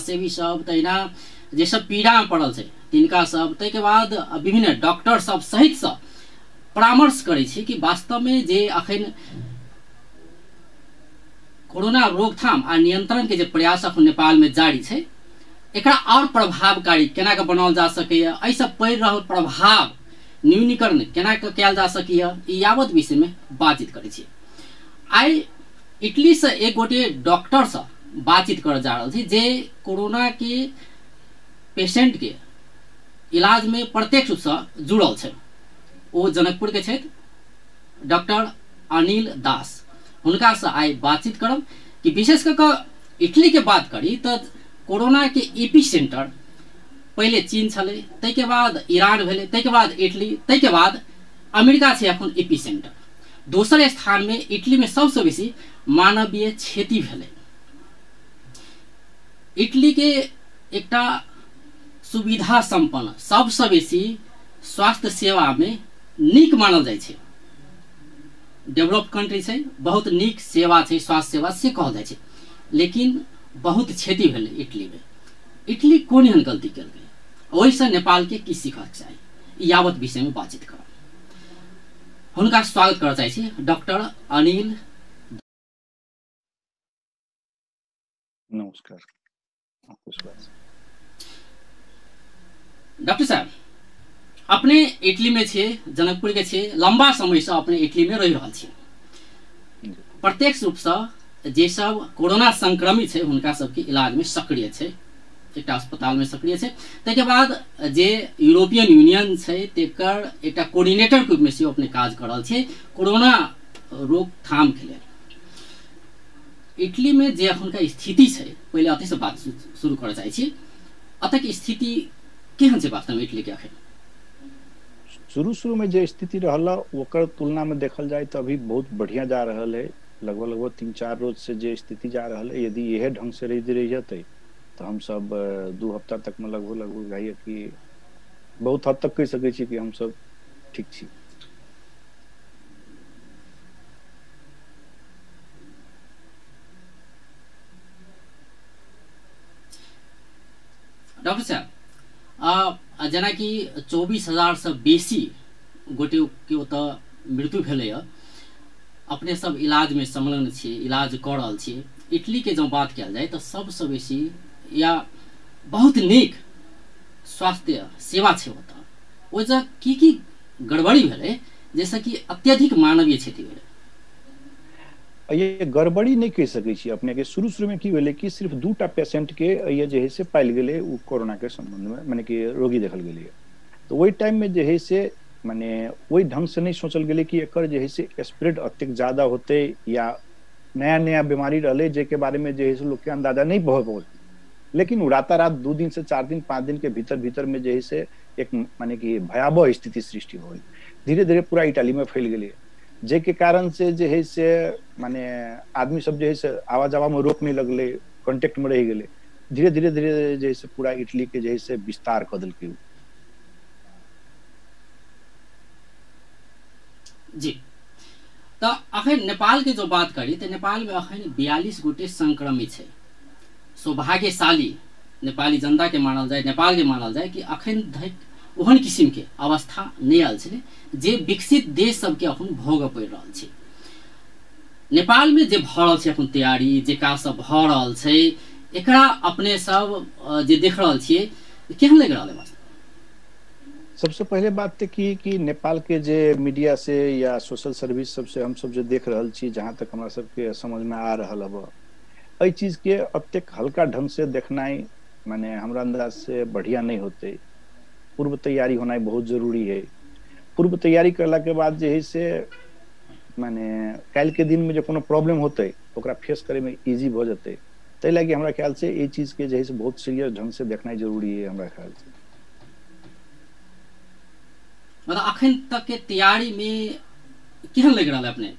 समाजसेवी सब, तहिना जे सब पीड़ा में पड़ल छै तिनका सब, ताहिके बाद विभिन्न डॉक्टर सब सहित सब परामर्श करै छी कि वास्तवमे जे अखन कोरोना रोकथाम आ नियंत्रण के जे प्रयास अखन नेपाल में जारी छै एकरा और प्रभावकारी केना के बनाओल जा सकैए, एहिसँ पड़ि रहल प्रभाव न्यूनीकरण केना के कयल जा सकैए, ई यावत विषय में बातचीत करै छी। आइ इटली से एक गोटे डॉक्टर से बातचीत करऽ जा रहल छी जे कोरोना के पेशेंट के इलाज में प्रत्यक्ष रूप से जुड़ल छै। ओ जनकपुर के छथि डॉक्टर अनिल दास। हुनका से आइ बातचीत करब कि विशेष कऽ कऽ इटली के बात करी तऽ कोरोना के एपी सेंटर पहिले चीन छलै, ताहिके बाद ईरान भेलै, ताहिके बाद इटली, ताहिके बाद अमेरिका छै अखन एपी सेंटर। दोसर स्थान में इटली में सबसँ बेसी मानवीय क्षति भेलै। इटली के एकटा सुविधा संपन्न सबसँ बेसी स्वास्थ्य सेवा में नीक मानल जाइ छै, डेवलप्ड कंट्री छै, बहुत नीक सेवा छै, स्वास्थ्य सेवा से कहल जाइ छै, लेकिन बहुत क्षति भेलै इटली में। इटली कोन एहन गलती केलकै, ओहिसँ नेपाल के की सीखक चाही, यावत विषय में बातचीत करब। हुनका स्वागत करऽ चाहै छी डॉक्टर अनिल। नमस्कार डॉक्टर साहब, अपने इटली में छियै, जनकपुर के छियै, लंबा समय से अपने इटली में रहि रहल छियै। प्रत्यक्ष रूप से जे सब कोरोना संक्रमित छै हुनका सबके इलाज में सक्रिय छै, एकटा अस्पताल में सक्रिय छै। ताहिके बाद जे यूरोपियन यूनियन छै तेकर एकटा कोऑर्डिनेटर के रूप में सेहो अपने काज कर रहल छियै कोरोना रोकथाम के लेल। इटली में जे अखुनका स्थिति छै, पहिले अतै से बात शुरू करऽ चाहै छी, अतः स्थिति केहन छै वास्तवमे इटली के अखन? शुरू शुरू में जे स्थिति रहल ओकर तुलना में देखल जाए तो अभी बहुत बढ़िया जा रहल है। लगभग लगभग 3-4 रोज से जे स्थिति जा रहल है, यदि यह ढंग से रही रही जतै तो हम सब 2 हफ्ता तक में लगभग लगभग जाइए कि बहुत हद तक कहि सकै छी कि हम सब ठीक छी। डॉक्टर साहब, जेनाकि 24,000 से बेसी गोटे के ओतऽ मृत्यु भेलैए, अपने सब इलाज में संलग्न छियै, इलाज कऽ रहल छियै। इटली के जँ बात कयल जाय तऽ सबसँ बेसी या बहुत नीक स्वास्थ्य सेवा छै ओतऽ, ओहिसँ की की गड़बड़ी भेलै जाहिसँ कि अत्यधिक मानवीय क्षति भेलै? ये गड़बड़ी नहीं कहि सकै छी अपने के। शुरू शुरू में की भेलै कि सिर्फ 2टा पेशेंट के ये जे है से पायल गेलै ओ कोरोना के संबंध में, माने कि रोगी देखल गेलै। तो ओहि टाइम में जे है से माने ओहि ढंग से नहीं सोचल गेलै कि एकर जे है से स्प्रेड अतेक ज्यादा होते या नया नया बीमारी रहलै जाहिके बारे में जे है से लोग के अंदाजा नहीं भऽ पौल। लेकिन रातारात 2 दिन से 4 दिन 5 दिन के भीतर भीतर में जे है से एक माने कि भयावह स्थिति सृष्टि हो गेल, धीरे धीरे पूरा इटाली में फैल गेलै, जाहिके कारण से जे है से माने आदमी सब जे है से आवा जावा में रोक नहीं लगलै, कॉन्टेक्ट में रहि गेलै, धीरे धीरे धीरे जे है से पूरा इटली के जे है से विस्तार कऽ देलकै। जी, तऽ अखन नेपाल के जो बात करी तऽ नेपाल में अखन 42 गोटे संक्रमित छै। सौभाग्यशाली नेपाली जनता के मानल जाय, नेपाल के मानल जाय कि अखन धरि ओहन किसिम के अवस्था नहि आयल छलै जे विकसित देश सबके अखन भोगऽ पड़ि रहल छै। नेपाल में जे भऽ रहल छै अखन तैयारी, जे काज सब भऽ रहल छै, एकरा अपने सब जे देख रहल छियै केहन लागि रहल है? सबसे पहले बात तऽ कि नेपाल के जे मीडिया से या सोशल सर्विस सबसे हम सब जे देख रहल छी, जहाँ तक हमरा सबके समझ में आ रहल हब, एहि चीज के अतेक हल्का ढंग से देखनाइ माने हमरा अंदाज से बढ़िया नहीं होते। पूर्व तैयारी होनाइ बहुत जरूरी है। पूर्व तैयारी करला के बाद जे है से माने काल्हि के दिन में जे कोनो प्रॉब्लम होते ओकरा फेस करे में इजी भऽ जेतै। ताहि लागि हमरा ख्याल से एहि चीज के जे है से बहुत सीरियस ढंग से देखनाइ जरूरी है हमरा ख्याल से। मतलब अखन तक के तैयारी में केहन लागि रहल है अपने?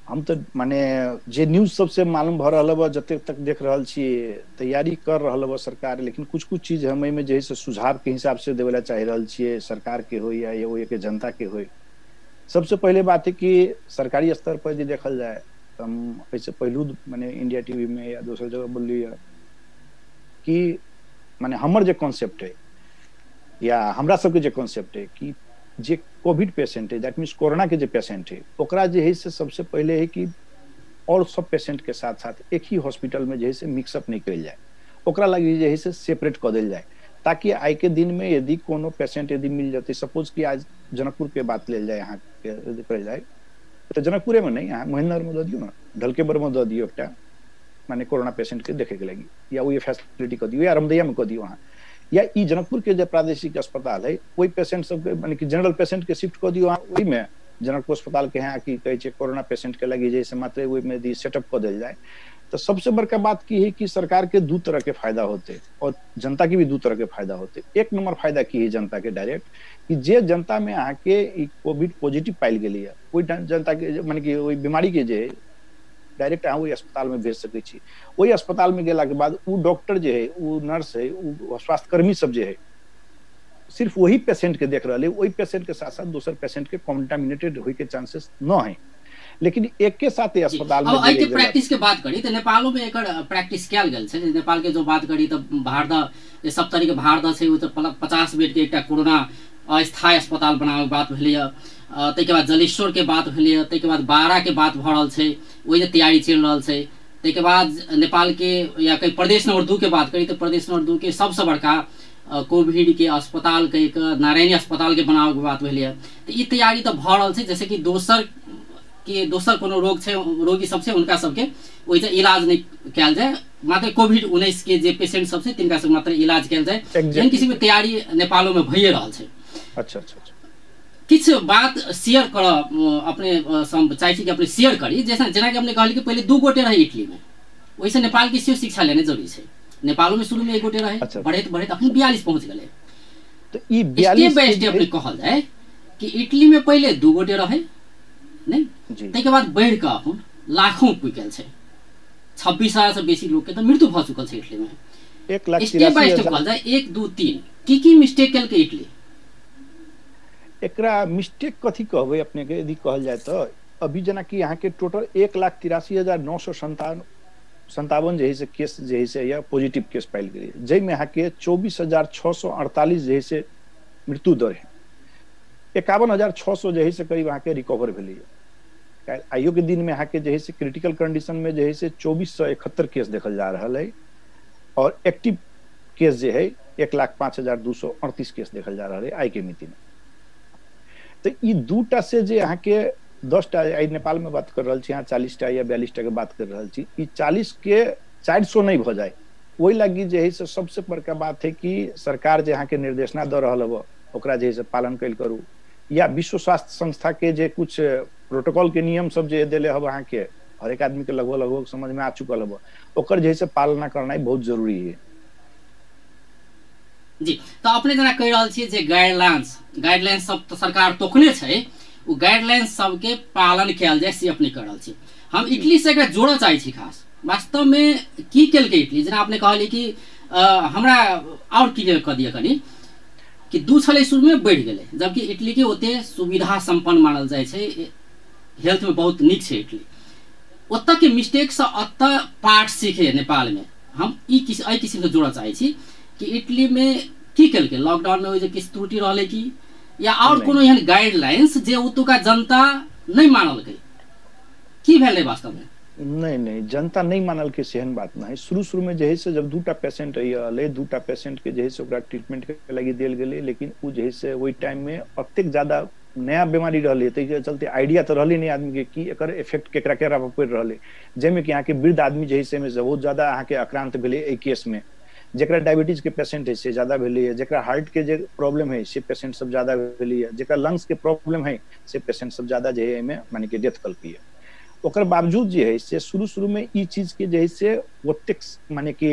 हम तऽ माने जे न्यूज सबसे मालूम भऽ रहल बा, जतेक तक देख रहल छी तैयारी कर रहल बा सरकार, लेकिन कुछ कुछ चीज हम एहिमे जे है से सुझाव के हिसाब से देवे ला चाहि रहल छियै, सरकार के होइ या ओहि के जनता के होइ। सबसे पहले बात है कि सरकारी स्तर पर जे देखल जाए तऽ हम एहिसँ पहिलू माने इंडिया टीवी में या दोसर जगह बोललियै कि माने हमर जे कॉन्सेप्ट है या हमरा सबके जे कॉन्सेप्ट है कि जे कोविड पेशेंट है, that means corona के जे पेशेंट है, ओकरा जे है से सबसे पहले है कि और सब पेशेंट के साथ साथ एक ही हॉस्पिटल में जे है से मिक्सअप नहीं कयल जाए, ओकरा लगी जे है से सेपरेट कऽ देल जाए, ताकि आइ के दिन में यदि कोनो पेशेंट यदि मिल जाते, सपोज कि आज जनकपुर के बात लेल जाए, यहाँ के कहल जाए तो जनकपुरे में नहीं, यहाँ महेंद्र में दऽ दियौ ने, ढलकेबर में दऽ दियौ एकटा माने कोरोना पेशेंट के देखे के लगी, या वो फैसिलिटी कऽ दियौ, या रमदैया में कऽ दियौ अहाँ, या ई जनकपुर के जे प्रादेशिक अस्पताल है ओहि पेशेंट सबके माने कि जनरल पेशेंट के शिफ्ट कऽ दियौ अहाँ ओहिमे, जनकपुर अस्पताल के यहाँ की कहै छै कोरोना पेशेंट के लगी जे मात्र ओहिमे यदि सेटअप कऽ देल जाए तो सबसे बड़का बात की है कि सरकार के दू तरह के फायदा होते और जनता के भी दू तरह के फायदा होते। एक नंबर फायदा की है जनता के डायरेक्ट कि जे जनता में अहाँके कोविड पॉजिटिव पायल गेलै ओहि जनता के माने कि ओहि बीमारी के जे डायरेक्ट अहाँ ओहि अस्पताल में भेज सकै छी। ओहि अस्पताल में गेला के बाद उ डॉक्टर जे है, उ नर्स है, उ स्वास्थ्यकर्मी सब जे है सिर्फ वही पेशेंट के देख रहल है, ओहि पेशेंट के साथ साथ दोसर पेशेंट के कॉन्टामिनेटेड होय के चांसेस न है। लेकिन एक के साथ अस्पताल में अब प्रैक्टिस के बात करी तो नेपालो में एकर प्रैक्टिस कयल गेल छै। नेपाल के जो बात करी तो भारदा सप्तरी के भारदा छै, ओ तो 50 बेड के एकटा कोरोना अस्थायी अस्पताल बनावे के बात भेलैया, ताहिके बाद जलेश्वर के बात भेलैया, ताहिके बाद बारा के बात भऽ रहल छै, ओहि जे तैयारी चलि रहल छै। ताहिके बाद नेपाल के या कहीं प्रदेश नंबर 2 के बात करी तो प्रदेश नंबर 2 के सबसे बड़का कोविड के अस्पताल के एक नारायणी अस्पताल के बनावे के बात भेलैया। तो ई तैयारी तो भऽ रहल छै, जैसे कि दोसर के दोसर कोनो रोग छै, रोगी सब छै, उनका सबके ओहि जे इलाज नहीं कयल जाए, मात्र कोविड 19 के जे पेशेंट सब छै तिनका सब मात्र इलाज कयल जाए, एहन किसिम के तैयारी नेपालो में भइए रहल छै। अच्छा अच्छा अच्छा, किछु बात शेयर कर अपने चाहै छी कि अपने शेयर करी, जैसे जेनाकि अपने कहली कि पहिले 2 गोटे रहे इटली में, ओहिसँ नेपाल के सेहो शिक्षा लेने जरूरी छै। नेपालो में शुरू में 1 गोटे रहे, बढ़ैत बढ़ैत अखन 42 पहुँच गेलै। तो ई 42 स्टेप बाय स्टेप अपने कहल जाए कि इटली में पहिले 2 गोटे रहे नहीं, ताहिके बाद बढ़ि कऽ अखन लाखों पुगि गेल छै, 26,000 से बेसी लोग के तो मृत्यु भऽ चुकल छै इटली में। स्टेप बाय स्टेप कहल जाए 1 2 3 की मिस्टेक केलकै इटली? एकरा मिस्टेक कथी कहबै अपने के यदि कहल जाए तो अभी जेनाकि यहाँ के टोटल 1,83,957 जे है से केस जे है से या पॉजिटिव केस पायल गेलै, जाहिमे अहाँ के 24,648 जे है से मृत्यु दर है, 51,600 जे है से करीब अहाँ के रिकवर भेलै। आइयो के दिन में अहाँ के जे है से क्रिटिकल कंडीशन में जे है से 2471 केस देखल जा रहा है और एक्टिव केस जे है 1,05,238 केस देखल जा रहा है आई के मिति में। तो ई दूटा से जे अहाँ के 10 टा, आई नेपाल में बात कर रहल छी, यहाँ 40 टा या 42 टा के बात कर रहल छी, ई 40 के 400 नहीं भऽ जाए, ओहि लागी जे है से सबसे बड़का बात है कि सरकार जे अहाँ के निर्देशना दऽ रहल हब ओकरा जे है से पालन कैल करू, या विश्व स्वास्थ्य संस्था के जे कुछ प्रोटोकॉल के नियम सब जे देले हब अहाँ के हरेक आदमी के लगभग लगभग समझ में आ चुकल हब, ओकर जे है से पालना करनाइ बहुत जरूरी है। जी, तो अपने जेना कहि रहल छियै जे गाइडलाइंस सब तो सरकार तोकने छै, ओ गाइडलाइंस सबके पालन कयल जाय से अपने कहि रहल छी। हम इटली से एकरा जोड़ऽ चाहै छी खास, वास्तव में की केलकै इटली? जेना अपने कहलियै कि हमरा और क्लियर कऽ दिअ कनि कि 2 छलै शुरू में बढ़ि गेलै, जबकि इटली के ओते सुविधा सम्पन्न मानल जाइ छै, हेल्थ में बहुत नीक छै इटली, ओतऽ के मिस्टेक से अतऽ पाठ सीखे नेपाल में। हम ई एहि किसिम से जोड़ऽ चाहै छी कि इटली में की केलकै लॉकडाउन में, ओहि जे किछु त्रुटि रहलै कि या और कोनो एहन गाइडलाइंस जे ओतुका जनता नहीं मानलकै, की भेलै वास्तव में? नहीं नहीं, जनता नहीं मानलकै सेहन बात नहीं। शुरू शुरू में जे है से जब 2टा पेशेंट अयलै, 2टा पेशेंट के जे है से ओकरा ट्रीटमेंट के लागि देल गेलै, लेकिन उ जे है से ओहि टाइम में अतेक ज्यादा नया बीमारी रहलै ताहिके चलते आइडिया तऽ रहलै नहीं आदमी के कि एकर इफेक्ट केकरा केकरा पर पड़ि रहलै, जाहिमे कि अहाँके वृद्ध आदमी जे है से बहुत ज्यादा अहाँके आक्रांत भेलै एहि केस में, जकरा डायबिटीज के पेशेंट है से ज्यादा भेलै, जकरा हार्ट के जे प्रॉब्लम है से पेशेंट सब ज्यादा भेलै, जकरा लंग्स के प्रॉब्लम है से पेशेंट सब ज्यादा जे है एहिमे माने कि डेथ कलकै। ओकर बावजूद जे है से शुरू शुरू में ई चीज के जे है से ओतेक माने कि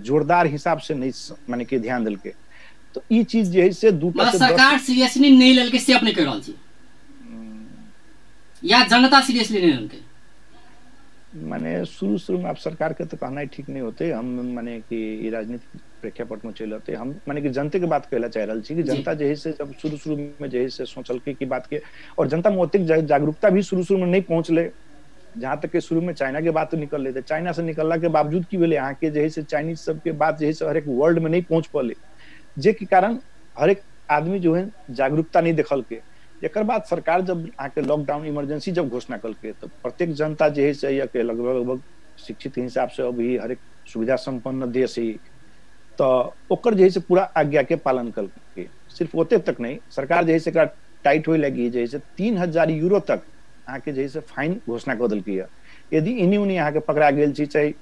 जोरदार हिसाब से नहीं माने कि ध्यान देलकै, तो ई चीज जे है से दूटा से सरकार सीरियसली नहीं लेलकै से अपने कहि रहल छी या जनता सीरियसली नहीं लेलकै? माने शुरू शुरू में आप सरकार के तो कहना ठीक नहीं होते, हम माने कि राजनीतिक प्रेक्षापट में चलि रहते, हम माने कि जनते के बात कहला चाह रहल छी कि जनता जे है से जब शुरू शुरू में जे है से सोचलकै कि बात के, और जनता में ओतेक जागरूकता भी शुरू शुरू में नहीं पहुँचले, जहाँ तक के शुरू में चाइना के बात निकललै, तऽ चाइना से निकलला के बावजूद की भेलै, अहाँके जे है से चाइनीज सबके बात जे है से हरेक वर्ल्ड में नहीं पहुँच पौले, जे के कारण हरेक आदमी जो है जागरूकता नहीं देखलकै। एकर बाद सरकार जब अहाँके लॉकडाउन इमरजेंसी जब घोषणा कलकै, तऽ प्रत्येक जनता जे है से के लगभग लगभग शिक्षित के हिसाब से अभी हरेक सुविधा संपन्न देश है, तऽ ओकर जे है से पूरा आज्ञा के पालन कलकै। सिर्फ ओते तक नहीं, सरकार जे है से एकरा टाइट होय लगी जे है से 3000 यूरो तक अहाँके जे है से फाइन घोषणा कऽ देलकै। यदि एनी उनी अहाँके पकड़ा गेल छी, चाहे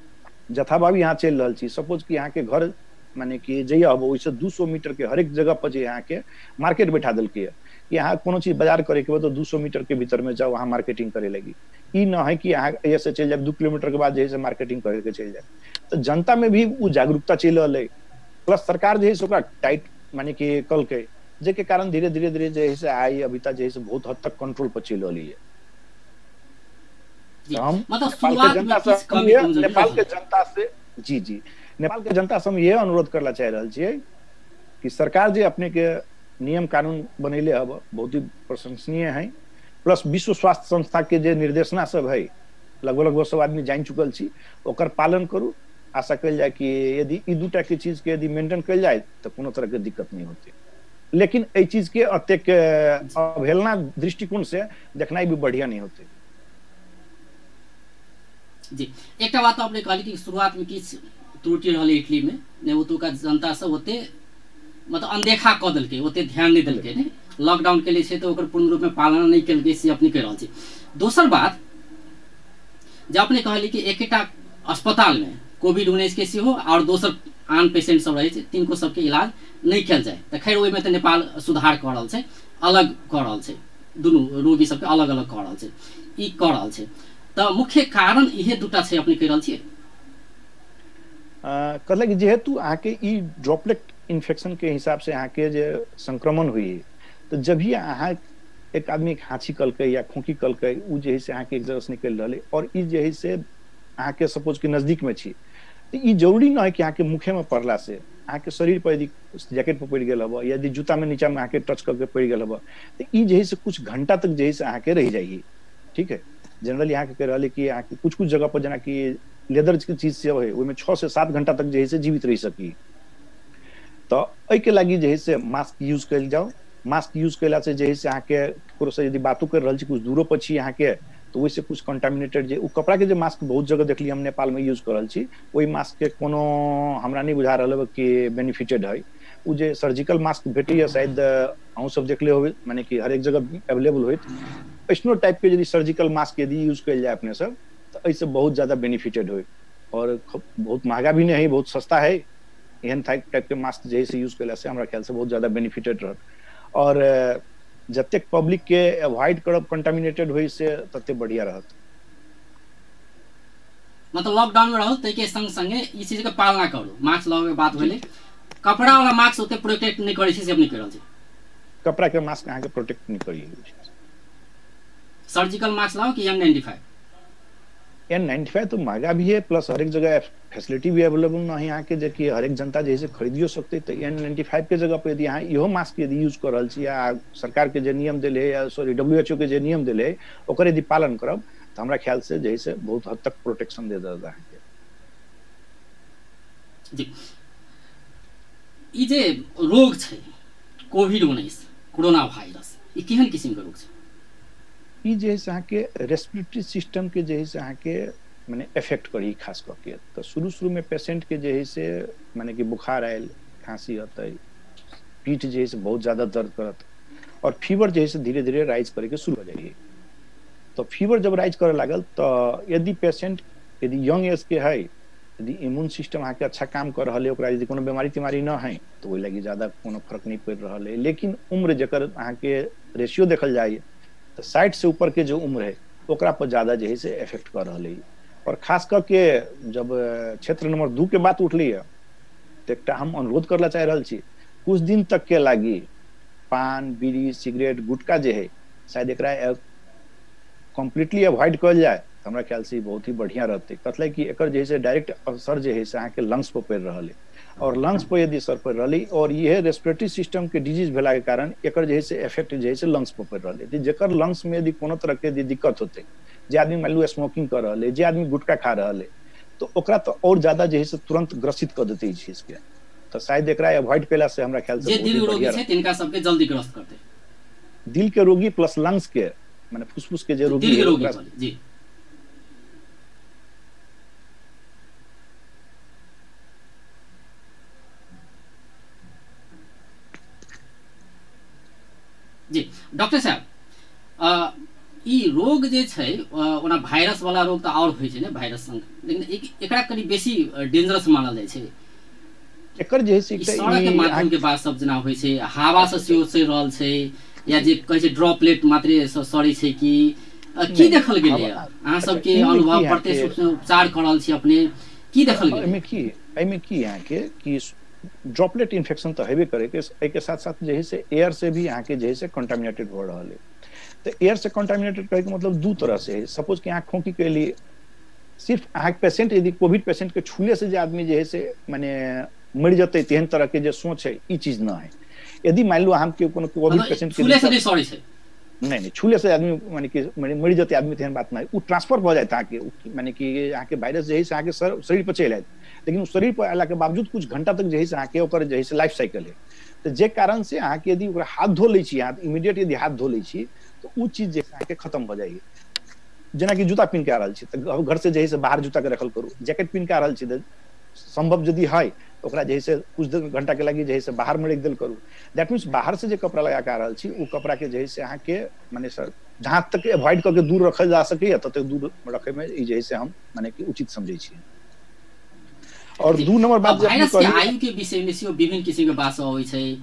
जथाभावी अहाँ चलि रहल छी, सपोज कि अहाँके घर माने कि जइया अब ओहिसँ 200 मीटर के हरेक जगह पर जे अहाँके मार्केट बैठा देलकै कि अहाँ कोनो चीज बाजार करे के तऽ 200 मीटर के भीतर में जाओ, अहाँ मार्केटिंग करे लगी। ई न है कि अहाँ एहिसँ से चलि जायब 2 किलोमीटर के बाद जे है से मार्केटिंग करे के चलि जायब। तऽ जनता में भी ओ जागरूकता चलि रहल है, प्लस सरकार जे है से ओकरा टाइट माने कि कलकै, जाहिके कारण धीरे धीरे धीरे जे है से आइ अभी तक जे है से बहुत हद तक कंट्रोल पर चलि रहली है। हम मतलब नेपाल के शुरुआत में जनता किछु से कमी कमजोरी नेपाल के रहल। जनता से जी जी नेपाल के जनता से हम यह अनुरोध करला चाहि रहल छियै कि सरकार जे अपने के नियम कानून बनैले हब बहुत ही प्रशंसनीय है, प्लस विश्व स्वास्थ्य संस्था के जे निर्देशना सब है लगभग लगभग सब आदमी जानि चुकल छी, ओकर पालन करू। आशा कयल जाय कि यदि ई दूटा के चीज के यदि मेंटेन कयल जाय तऽ कोनो तरह के दिक्कत नहीं होते। लेकिन एहि चीज के अतेक अवहेलना दृष्टिकोण से देखनाइ भी बढ़िया नहीं होते। जी, एकटा बात अपने कहली कि शुरुआत में किछु त्रुटि रहलै इटली में, ने ओतुका जनता सब ओते मतलब अनदेखा कऽ देलकै, ओते ध्यान नहि देलकै, ने लॉकडाउन के लिए छै तऽ ओकर पूर्ण रूप में पालना नहि केलकै, से अपने कहि रहल छी। दोसर बात जे अपने कहली कि एकेटा अस्पताल में कोविड-19 के सेहो आओर दोसर आन पेशेंट सब रहै छै, तिनको सबके इलाज नहि कयल जाय, तऽ खैर ओहिमे तऽ नेपाल सुधार कऽ रहल छै, अलग कऽ रहल छै, दुनू रोगी सबके अलग अलग कऽ रहल छै, ई कऽ रहल छै। तऽ मुख्य कारण इहे दूटा छै अपने कहि रहल छियै। कहलक जेहेतु अहाँके ई ड्रॉपलेट इन्फेक्शन के हिसाब से अहाँके जे संक्रमण हुई, तऽ जब भी अहाँ एक आदमी खाँसी कलकै या खोंखी कलकै, उ जे है से अहाँके एक जगह से निकलि रहलै और ई जे है से अहाँके सपोज कि नजदीक में छी, तऽ ई जरूरी न है कि अहाँके मुखे में पड़ला से अहाँके शरीर पर यदि जैकेट पर पड़ि गेल हब, यदि जूता में नीचा में अहाँके टच करके पड़ि गेल हब, तऽ ई जे है से कुछ घंटा तक जे है से अहाँके रहि जाइ। ठीक है, जनरली अहाँके कहि रहल है कि अहाँके कुछ कुछ जगह पर जेनाकि लेदर के चीज सब है ओहिमे 6 से 7 घंटा तक जे है से जीवित रहि सकी। तऽ एहिके लागि जे है से मास्क यूज कयल जाउ। मास्क यूज कयला से जे है से अहाँके ककरो से यदि बातो कर रहल छी, कुछ दूरो पर छी अहाँके, तऽ ओहिसँ कुछ कंटामिनेटेड जे ओ कपड़ा के जे मास्क बहुत जगह देखली हम नेपाल में यूज कर रहल छी, ओहि मास्क के कोनो हमरा नहि बुझा रहल कि बेनिफिटेड है। ओ जे सर्जिकल मास्क भेटैया शायद अहूँ सब देखले होबै, माने कि हरेक जगह अवेलेबल होइत, ऐसनो टाइप के यदि सर्जिकल मास्क यदि यूज कयल जाय अपने सब तऽ एहिसँ बहुत ज्यादा बेनिफिटेड होइ और बहुत महंगा भी नहीं है, बहुत सस्ता है। एहन टाइप के मास्क जे है से यूज कयला से हमरा ख्याल से बहुत ज्यादा बेनिफिटेड रहत। और जतेक पब्लिक के अवॉइड करब कंटामिनेटेड होइ से तते बढ़िया रहत। मतलब लॉकडाउन में रहू ताहिके संग संगे ई चीज के पालना करू, मास्क लगावे बात भेलै, कपड़ा वाला मास्क ओते प्रोटेक्ट नहि करै छै से अपने कहि रहल छी। कपड़ा के मास्क अहाँके प्रोटेक्ट नहीं करी। सर्जिकल मास्क लाओ कि N95? N95 तो महंगा भी है, प्लस हरेक जगह फैसिलिटी भी अवेलेबल नहीं है यहाँ के, जे कि हरेक जनता जे है खरीदियो सकते। तो N95 के जगह पर यदि अहाँ इहो मास्क यदि यूज कर रहल छी या सरकार के जे नियम देले है या सॉरी WHO के जे नियम देले है ओकर यदि पालन करब तऽ हमरा ख्याल से जे है से बहुत हद तक प्रोटेक्शन दे देत अहाँके। जी, ई जे रोग छै कोविड-19 कोरोना वायरस, ई केहन किसिम के रोग छै? ई जे है से अहाँके रेस्पिरेटरी सिस्टम के जे है से अहाँके माने इफेक्ट करी खास कऽ के। तऽ शुरू शुरू में पेशेंट के जे है से माने कि बुखार आयल, खाँसी अतै, पीठ जे है से बहुत ज्यादा दर्द करत और फीवर जे है से धीरे धीरे राइज करे के शुरू हो जाइए। तो फीवर जब राइज करे लागल तऽ यदि पेशेंट यदि यंग एज के है, यदि इम्यून सिस्टम अहाँके अच्छा काम कर रहल है, ओकरा यदि कोनो बीमारी तिमारी न है तऽ ओहि लागि ज्यादा कोनो फर्क नहीं पड़ि रहल है। लेकिन उम्र जकर अहाँके रेशियो देखल जाय तऽ 60 से ऊपर के जो उम्र है ओकरा पर ज्यादा जे है से इफेक्ट कर रहल है। और खास कऽ के जब क्षेत्र नंबर 2 के बात उठली है तऽ एकटा हम अनुरोध करला चाहि रहल छी, कुछ दिन तक के लागि पान बीड़ी सिगरेट गुटखा जे है शायद एकरा कम्प्लीटली अवॉइड कयल जाय तऽ हमरा ख्याल से बहुत ही बढ़िया रहतै। कथी कि एकर जे है से डायरेक्ट असर जे है से अहाँके लंग्स पर पड़ि रहल है और लंग्स पर यदि असर पड़ि रहल है और इहे रेस्पिरेटरी सिस्टम के डिजीज भेला के कारण एकर जे है से इफेक्ट जे है से लंग्स पर पड़ि रहल है। जकर लंग्स में यदि कोनो तरह के यदि दिक्कत होतै जे आदमी मान लू स्मोकिंग कर रहल है, जे आदमी गुटखा खा रहल है, तो ओकरा तो और ज्यादा जे है से तुरंत ग्रसित कर देते ई चीज के। तो शायद एकरा अवॉइड केला से हमरा ख्याल से जे दिल रोगी छै तिनका सबके जल्दी ग्रस्त करते। दिल के रोगी प्लस लंग्स के माने फुसफुस के जे रोगी, दिल के रोगी जी। जी डॉक्टर साहब, ई रोग जे छै ओना वायरस वाला रोग तऽ और होइ छै ने वायरस संग, लेकिन एकरा कनि बेसी डेंजरस मानल जाइ छै। एकर जे है सड़क के माध्यम के बाद सब जेना होइ छै, हवा से सेहो सड़ि रहल छै, या जे कहै छै ड्रॉपलेट मात्रे सड़ै छै, कि की देखल गेलै अहाँ सबके अनुभव प्रत्यक्ष रूप से उपचार कर रहल छी अपने, की देखल गेलै? एहिमे की अहाँके कि ड्रॉपलेट इन्फेक्शन तऽ हेबे करे, एहिके साथ साथ जे है से एयर से भी अहाँके जे है से कंटामिनेटेड हो रहल है। तऽ एयर से कंटामिनेटेड कहैके मतलब दू तरह से है। सपोज कि अहाँ खोंखी कैली, सिर्फ अहाँके पेशेंट यदि कोविड पेशेंट के छूले से जे आदमी जे है से माने मरि जेतै तेहन तरह के जे सोच है, ई चीज न है। यदि मान लू अहाँ के कोनो कोविड पेशेंट के छूले से नहीं सड़ै छै, नहीं छूले से आदमी माने कि मरि जेतै आदमी तेहन बात नहीं, उ ट्रांसफर भऽ जायत अहाँके, माने कि अहाँके वायरस जे है से अहाँके शरीर पर चलि आयत, लेकिन शरीर पर अयला के बावजूद कुछ घंटा तक जे है से अहाँके ओकर जे है से लाइफ साइकिल है। तऽ जे कारण से अहाँके यदि ओकरा हाथ धो लै छी, अहाँ इमीडिएट यदि हाथ धो लै छी तऽ उ चीज जे अहाँके खत्म भऽ जाइए। जेनाकि जूता पिन्ह के आ रहल छी तऽ घर से जे है से बाहर जूता के रखल करू, जैकेट पिन्ह के आ रहल छी तऽ संभव यदि है ओकरा जे है से कुछ घंटा के लागि जे है से बाहर में रख देल करू। That means बाहर से जे कपड़ा लगा के आ रहल छी उ कपड़ा के जे है से अहाँके माने सर जहाँ तक अवॉइड करके दूर रखल जा सकैए ततेक दूर रखे में ई जे है से हम माने कि उचित समझै छी। और दू नंबर बात जे वायरस के आयु के विषय में सेहो विभिन्न किसिम के बात सब अबै छै,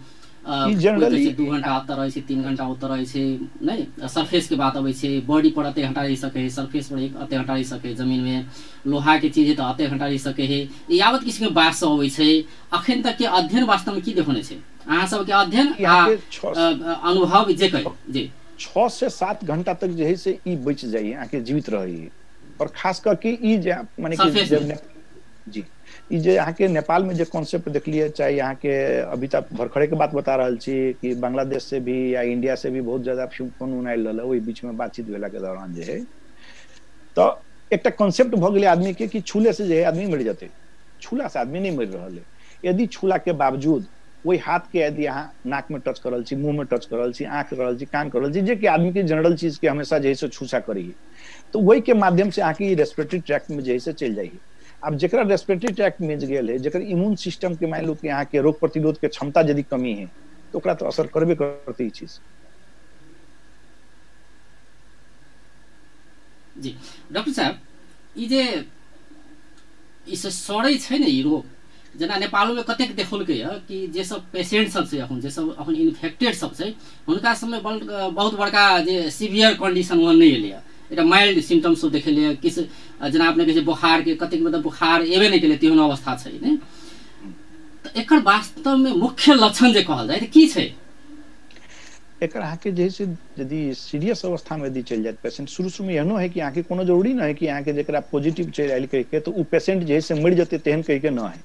जनरली 2 घंटा ओतऽ रहै छै, 3 घंटा ओतऽ रहै छै, नहि सरफेस के बात अबै छै, बॉडी पर अते घंटा रहि सकै है, सरफेस पर अते घंटा रहि सकै, जमीन में लोहा के चीज है तऽ अते घंटा रहि सकै है, यावत किसिम के बात सब अबै छै। अखन तक के अध्ययन वास्तव में की देखौने छै अहाँ सबके अध्ययन आ अनुभव जे कही? जी 6 से 7 घंटा तक जे है से ई बचि जाइए, अहाँके जीवित रहैए। और खास करके ई जे माने कि जी ई जे अहाँके नेपाल में जे कॉन्सेप्ट देखलिए, चाहे अहाँके अभी तक भरखरे के बात बता रहल छी कि बांग्लादेश से भी या इंडिया से भी बहुत ज्यादा फोन उन आयल रहल, ओहि बीच में बातचीत भेला के दौरान जे है तो एकटा कॉन्सेप्ट भऽ गेलै आदमी के कि छूले से जे है आदमी मरि जेतै। छूला से आदमी नहीं मरि रहल है। यदि छूला के बावजूद ओहि हाथ के यदि अहाँ नाक में टच कर रहल छी, मुँह में टच कर रहल छी, आँख कर रहल छी, कान कर रहल छी, जे कि आदमी के जनरल चीज के हमेशा जे है से छूछा करी, तो वही के माध्यम से अहाँके रेस्पिरेटरी ट्रैक्ट में जे है से चलि जाइए। अब जरा रेस्पिरेटरी ट्रैक्ट में गेल है, जकर इम्यून सिस्टम के मान लू कि अहाँके रोग प्रतिरोध के क्षमता यदि कमी है तो ओकरा तो असर करबे करते ई चीज। जी डॉक्टर साहब, ई जे ई से सड़ै छै ने ई रोग, जेना नेपालो में कतेक देखलकै कि जे सब पेशेंट सब छै अखन, जे सब अखन इन्फेक्टेड सब छै, हुनका सबमे बहुत बड़का जे सीवियर कंडीशन ओहन नहि एलैए, एकटा माइल्ड सिम्टम्स सब देखेलै। किछु जेना अपने कहै छै बोखार के कतेक मतलब बोखार एबे नहि केलै तेहन अवस्था छै ने, तऽ एकर वास्तवमे मुख्य लक्षण जे कहल जाय तऽ की छै? एकर अहाँके जे है से यदि सीरियस अवस्था में यदि चलि जायत पेशेंट, शुरू शुरू में एहनो है कि अहाँके कोनो जरूरी नहि है कि अहाँके जकरा पॉजिटिव चलि आयल कहिके तऽ ओ पेशेंट जे है से मरि जेतै तेहन कहिके न है।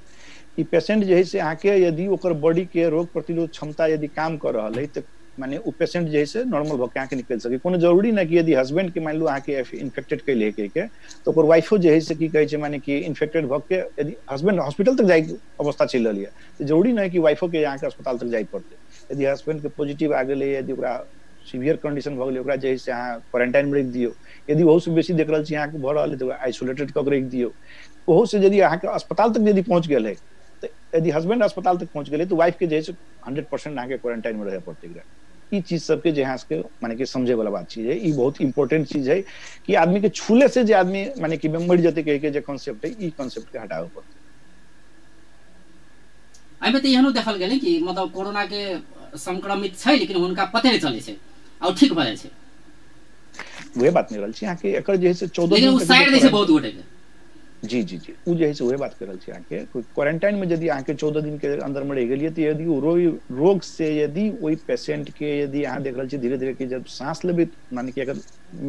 ई पेशेंट जे है से अहाँके यदि ओकर बॉडी के रोग प्रतिरोध क्षमता यदि काम कर रहल है तऽ माने ओ पेशेंट जे है से नॉर्मल भऽ के अहाँके निकलि सकै। कोनो जरूरी नहि कि यदि हस्बैंड के मान लू अहाँके इन्फेक्टेड कैले कहिके तऽ ओकर वाइफो जे है से की कहै छै माने कि इन्फेक्टेड भऽ के यदि हस्बैंड हॉस्पिटल तक जाइके अवस्था चलि रहल यऽ तऽ जरूरी नहि कि वाइफो के अहाँके अस्पताल तक जाय पड़तै। यदि हस्बैंड के पॉजिटिव आ गेलै, यदि ओकरा सीवियर कंडीशन भऽ गेलै, ओकरा जे है से अहाँ क्वारेंटाइन में राखि दियौ। यदि ओहू से बेसी देख रहल छी अहाँके भऽ रहल है तऽ ओकरा आइसोलेटेड कऽ के राखि दियौ। ओहू से यदि अहाँके अस्पताल तक यदि पहुँच गेल है तऽ यदि हस्बैंड अस्पताल तक पहुँच गेलै तऽ वाइफ के जे है से 100% अहाँके क्वारेंटाइन में रहय पड़तै। एकरा ई चीज सबके जे अहाँ सबके माने कि समझे वाला बात चीज है। ई बहुत इंपॉर्टेंट चीज है कि आदमी के छूले से जे आदमी माने कि मरि जेतै कहि के जे कॉन्सेप्ट है, ई कॉन्सेप्ट के हटाबे पड़तै। एहिमे तऽ एहनो देखल गेलै कि मतलब कोरोना के संक्रमित छै लेकिन हुनका पते नहि चलै छै और ठीक भऽ जाइ छै। वएह बात नहि रहल छी अहाँके एकर जे है से 14 लेकिन ओ साइड दै छै बहुत गोटे के। जी जी जी ओ जे है से वएह बात कर रहल छी अहाँके क्वारेंटाइन में यदि अहाँके 14 दिन के अंदर में रहि गेलियै तऽ यदि ओ रोग से यदि ओहि पेशेंट के यदि अहाँ देख रहल छी धीरे धीरे कि जब सांस लेबै माने कि अगर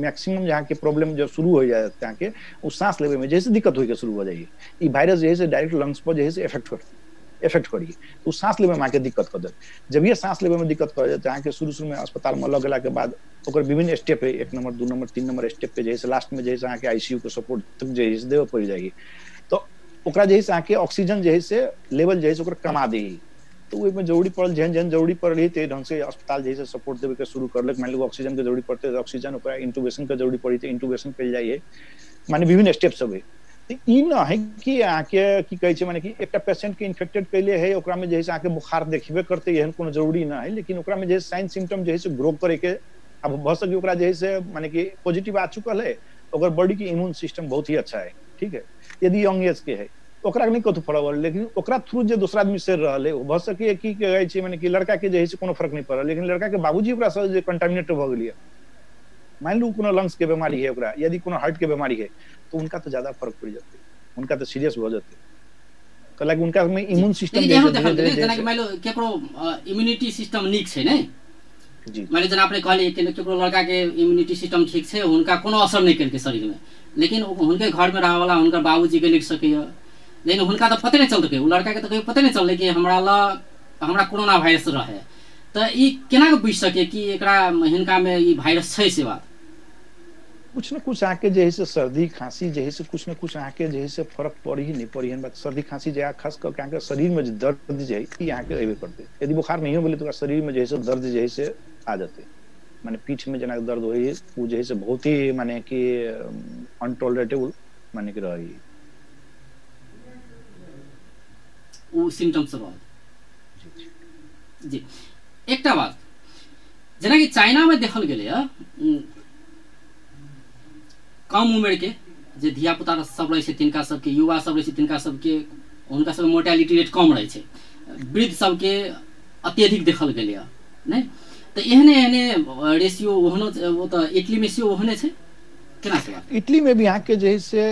मैक्सिमम जे अहाँके प्रॉब्लम जब शुरू हो जायत अहाँके ओ सांस लेबै में जैसे दिक्कत होइके शुरू हो जाइए, ई वायरस जे है से डायरेक्ट लंग्स पर जे है से इफेक्ट करतै। इफेक्ट करिए, तो सांस लेबे में अहाँके दिक्कत कऽ देत। जब ये सांस लेबे में दिक्कत कर जाए, अहाँके शुरू शुरू में अस्पताल में लऽ गेला के बाद ओकर विभिन्न स्टेप है, 1 नंबर 2 नंबर 3 नंबर स्टेप पे जे है लास्ट में जे है अहाँके आईसीयू के सपोर्ट तक जे है देबऽ पड़ि जाइए। तो ओकरा जे है अहाँके ऑक्सीजन जे है से लेवल जे है से ओकर कमा दै, तो ओहिमे जरूरी पड़ल, जेहन जेहन जरूरी पड़ल ताहि ढंग से अस्पताल जे है सपोर्ट देवे के शुरू करलक। मान लियौ ऑक्सीजन के जरूरी पड़तै ऑक्सीजन, ओकरा इंट्यूबेशन के जरूरी पड़ी तऽ इंट्यूबेशन कयल जाइए, माने विभिन्न स्टेप सब है। तऽ ई न है कि अहाँके की कहै छै, माने कि एकटा पेशेंट के इन्फेक्टेड कैले है ओकरा में जे है से अहाँके बुखार देखबे करतै, एहन कोनो जरूरी न है, लेकिन ओकरा में जे साइन सिम्टम जे है से ग्रो करे के अब भऽ सके ओकरा जे है से माने कि पॉजिटिव आ चुकल है, ओकर बॉडी के इम्यून सिस्टम बहुत ही अच्छा है, ठीक है, यदि यंग एज के है ओकरा नहीं कतौ फरक पड़ल, लेकिन ओकरा थ्रू जे दोसरा आदमी से रहल है भऽ सके की कहै छै माने कि लड़का के जे है से कोनो फर्क नहीं पड़ल, लेकिन लड़का के बाबूजी ओकरा से जे कंटामिनेट भऽ गेलियै, मान लू कोनो लंग्स के बीमारी है ओकरा, यदि कोनो हार्ट के बीमारी है तो उनका तो ज्यादा फर्क पड़ जेतै, उनका तो सीरियस भऽ जेतै, कहलक उनका में इम्यून सिस्टम जेना कि मान लो केकरो इम्यूनिटी सिस्टम नीक छै ने जी, माने जेना अपने कहलियै कि केकरो लड़का के इम्यूनिटी सिस्टम ठीक छै, हुनका कोनो असर नहि केलकै शरीर में, लेकिन हुनके घर में रहै वाला हुनकर बाबूजी के लिख सकैए, लेकिन हुनका तऽ पते नहि चलतै, ओ लड़का के तऽ कहियो पते नहि चललै कि हमरा लग हमरा कोरोना वायरस रहे, तऽ ई केना बुझि सकै कि एकरा हिनका में ई वायरस छै से बात? कुछ न कुछ अहाँके जे है से सर्दी खांसी जे है से कुछ न कुछ अहाँके जे है से फर्क पड़ी ही नहीं पड़ी है। सर्दी खांसी जे खास करके अहाँके शरीर में जे दर्द जे है ई अहाँके अयबे करतै, यदि बुखार नहीं भेलै तऽ ओकरा शरीर में जे है से दर्द जे है से आ जेतै, माने पीठ में जेना दर्द होइ है ओ जे है से बहुत ही माने कि अनटॉलरेटेबल माने कि रहै ओ सिम्टम्स रहल जी। एकटा बात जेनाकि चाइना में देखल गेलै कम उम्र के जे धियापुता सब रहै छै तिनका सबके, युवा सब रहै छै तिनका सबके, हुनका सबके मोर्टेलिटी रेट कम रहै छै, वृद्ध सबके अत्यधिक देखल गेलै नहि, तऽ एहने एहने रेशियो ओहनो ओ तऽ इटली में सेहो ओहने छै, केना छै बात? इटली में भी अहाँके जे है से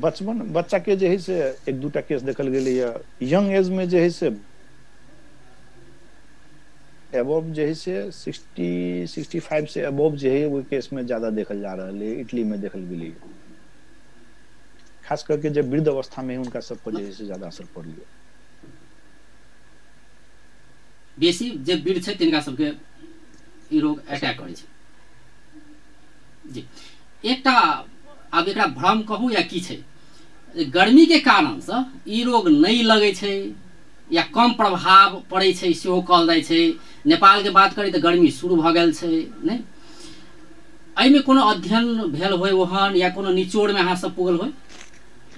बचपन बच्चा के जे है से 1-2 टा केस देखल गेलैया, यंग एज में जे है से एबव जे है से 60-65 से एबव जे है ओहि केस में ज्यादा देखल जा रहल है इटली में देखल गेलै, खास करके जे वृद्ध अवस्था में हुनका सब पर जे है से ज्यादा असर पड़लै, बेसी जे वृद्ध छै तिनका सबके ई रोग अटैक करै छै जी। एकटा आब एकरा भ्रम कहू या की छै, गर्मी के कारण से ई रोग नहीं लगै छै या कम प्रभाव पड़ै छै सेहो कहल जाइ छै। नेपाल के बात करी तऽ गर्मी शुरू भऽ गेल छै नहि, एहिमे कोनो अध्ययन भेल होय ओहन या कोनो निचोड़ में अहाँ सब पुगल होय?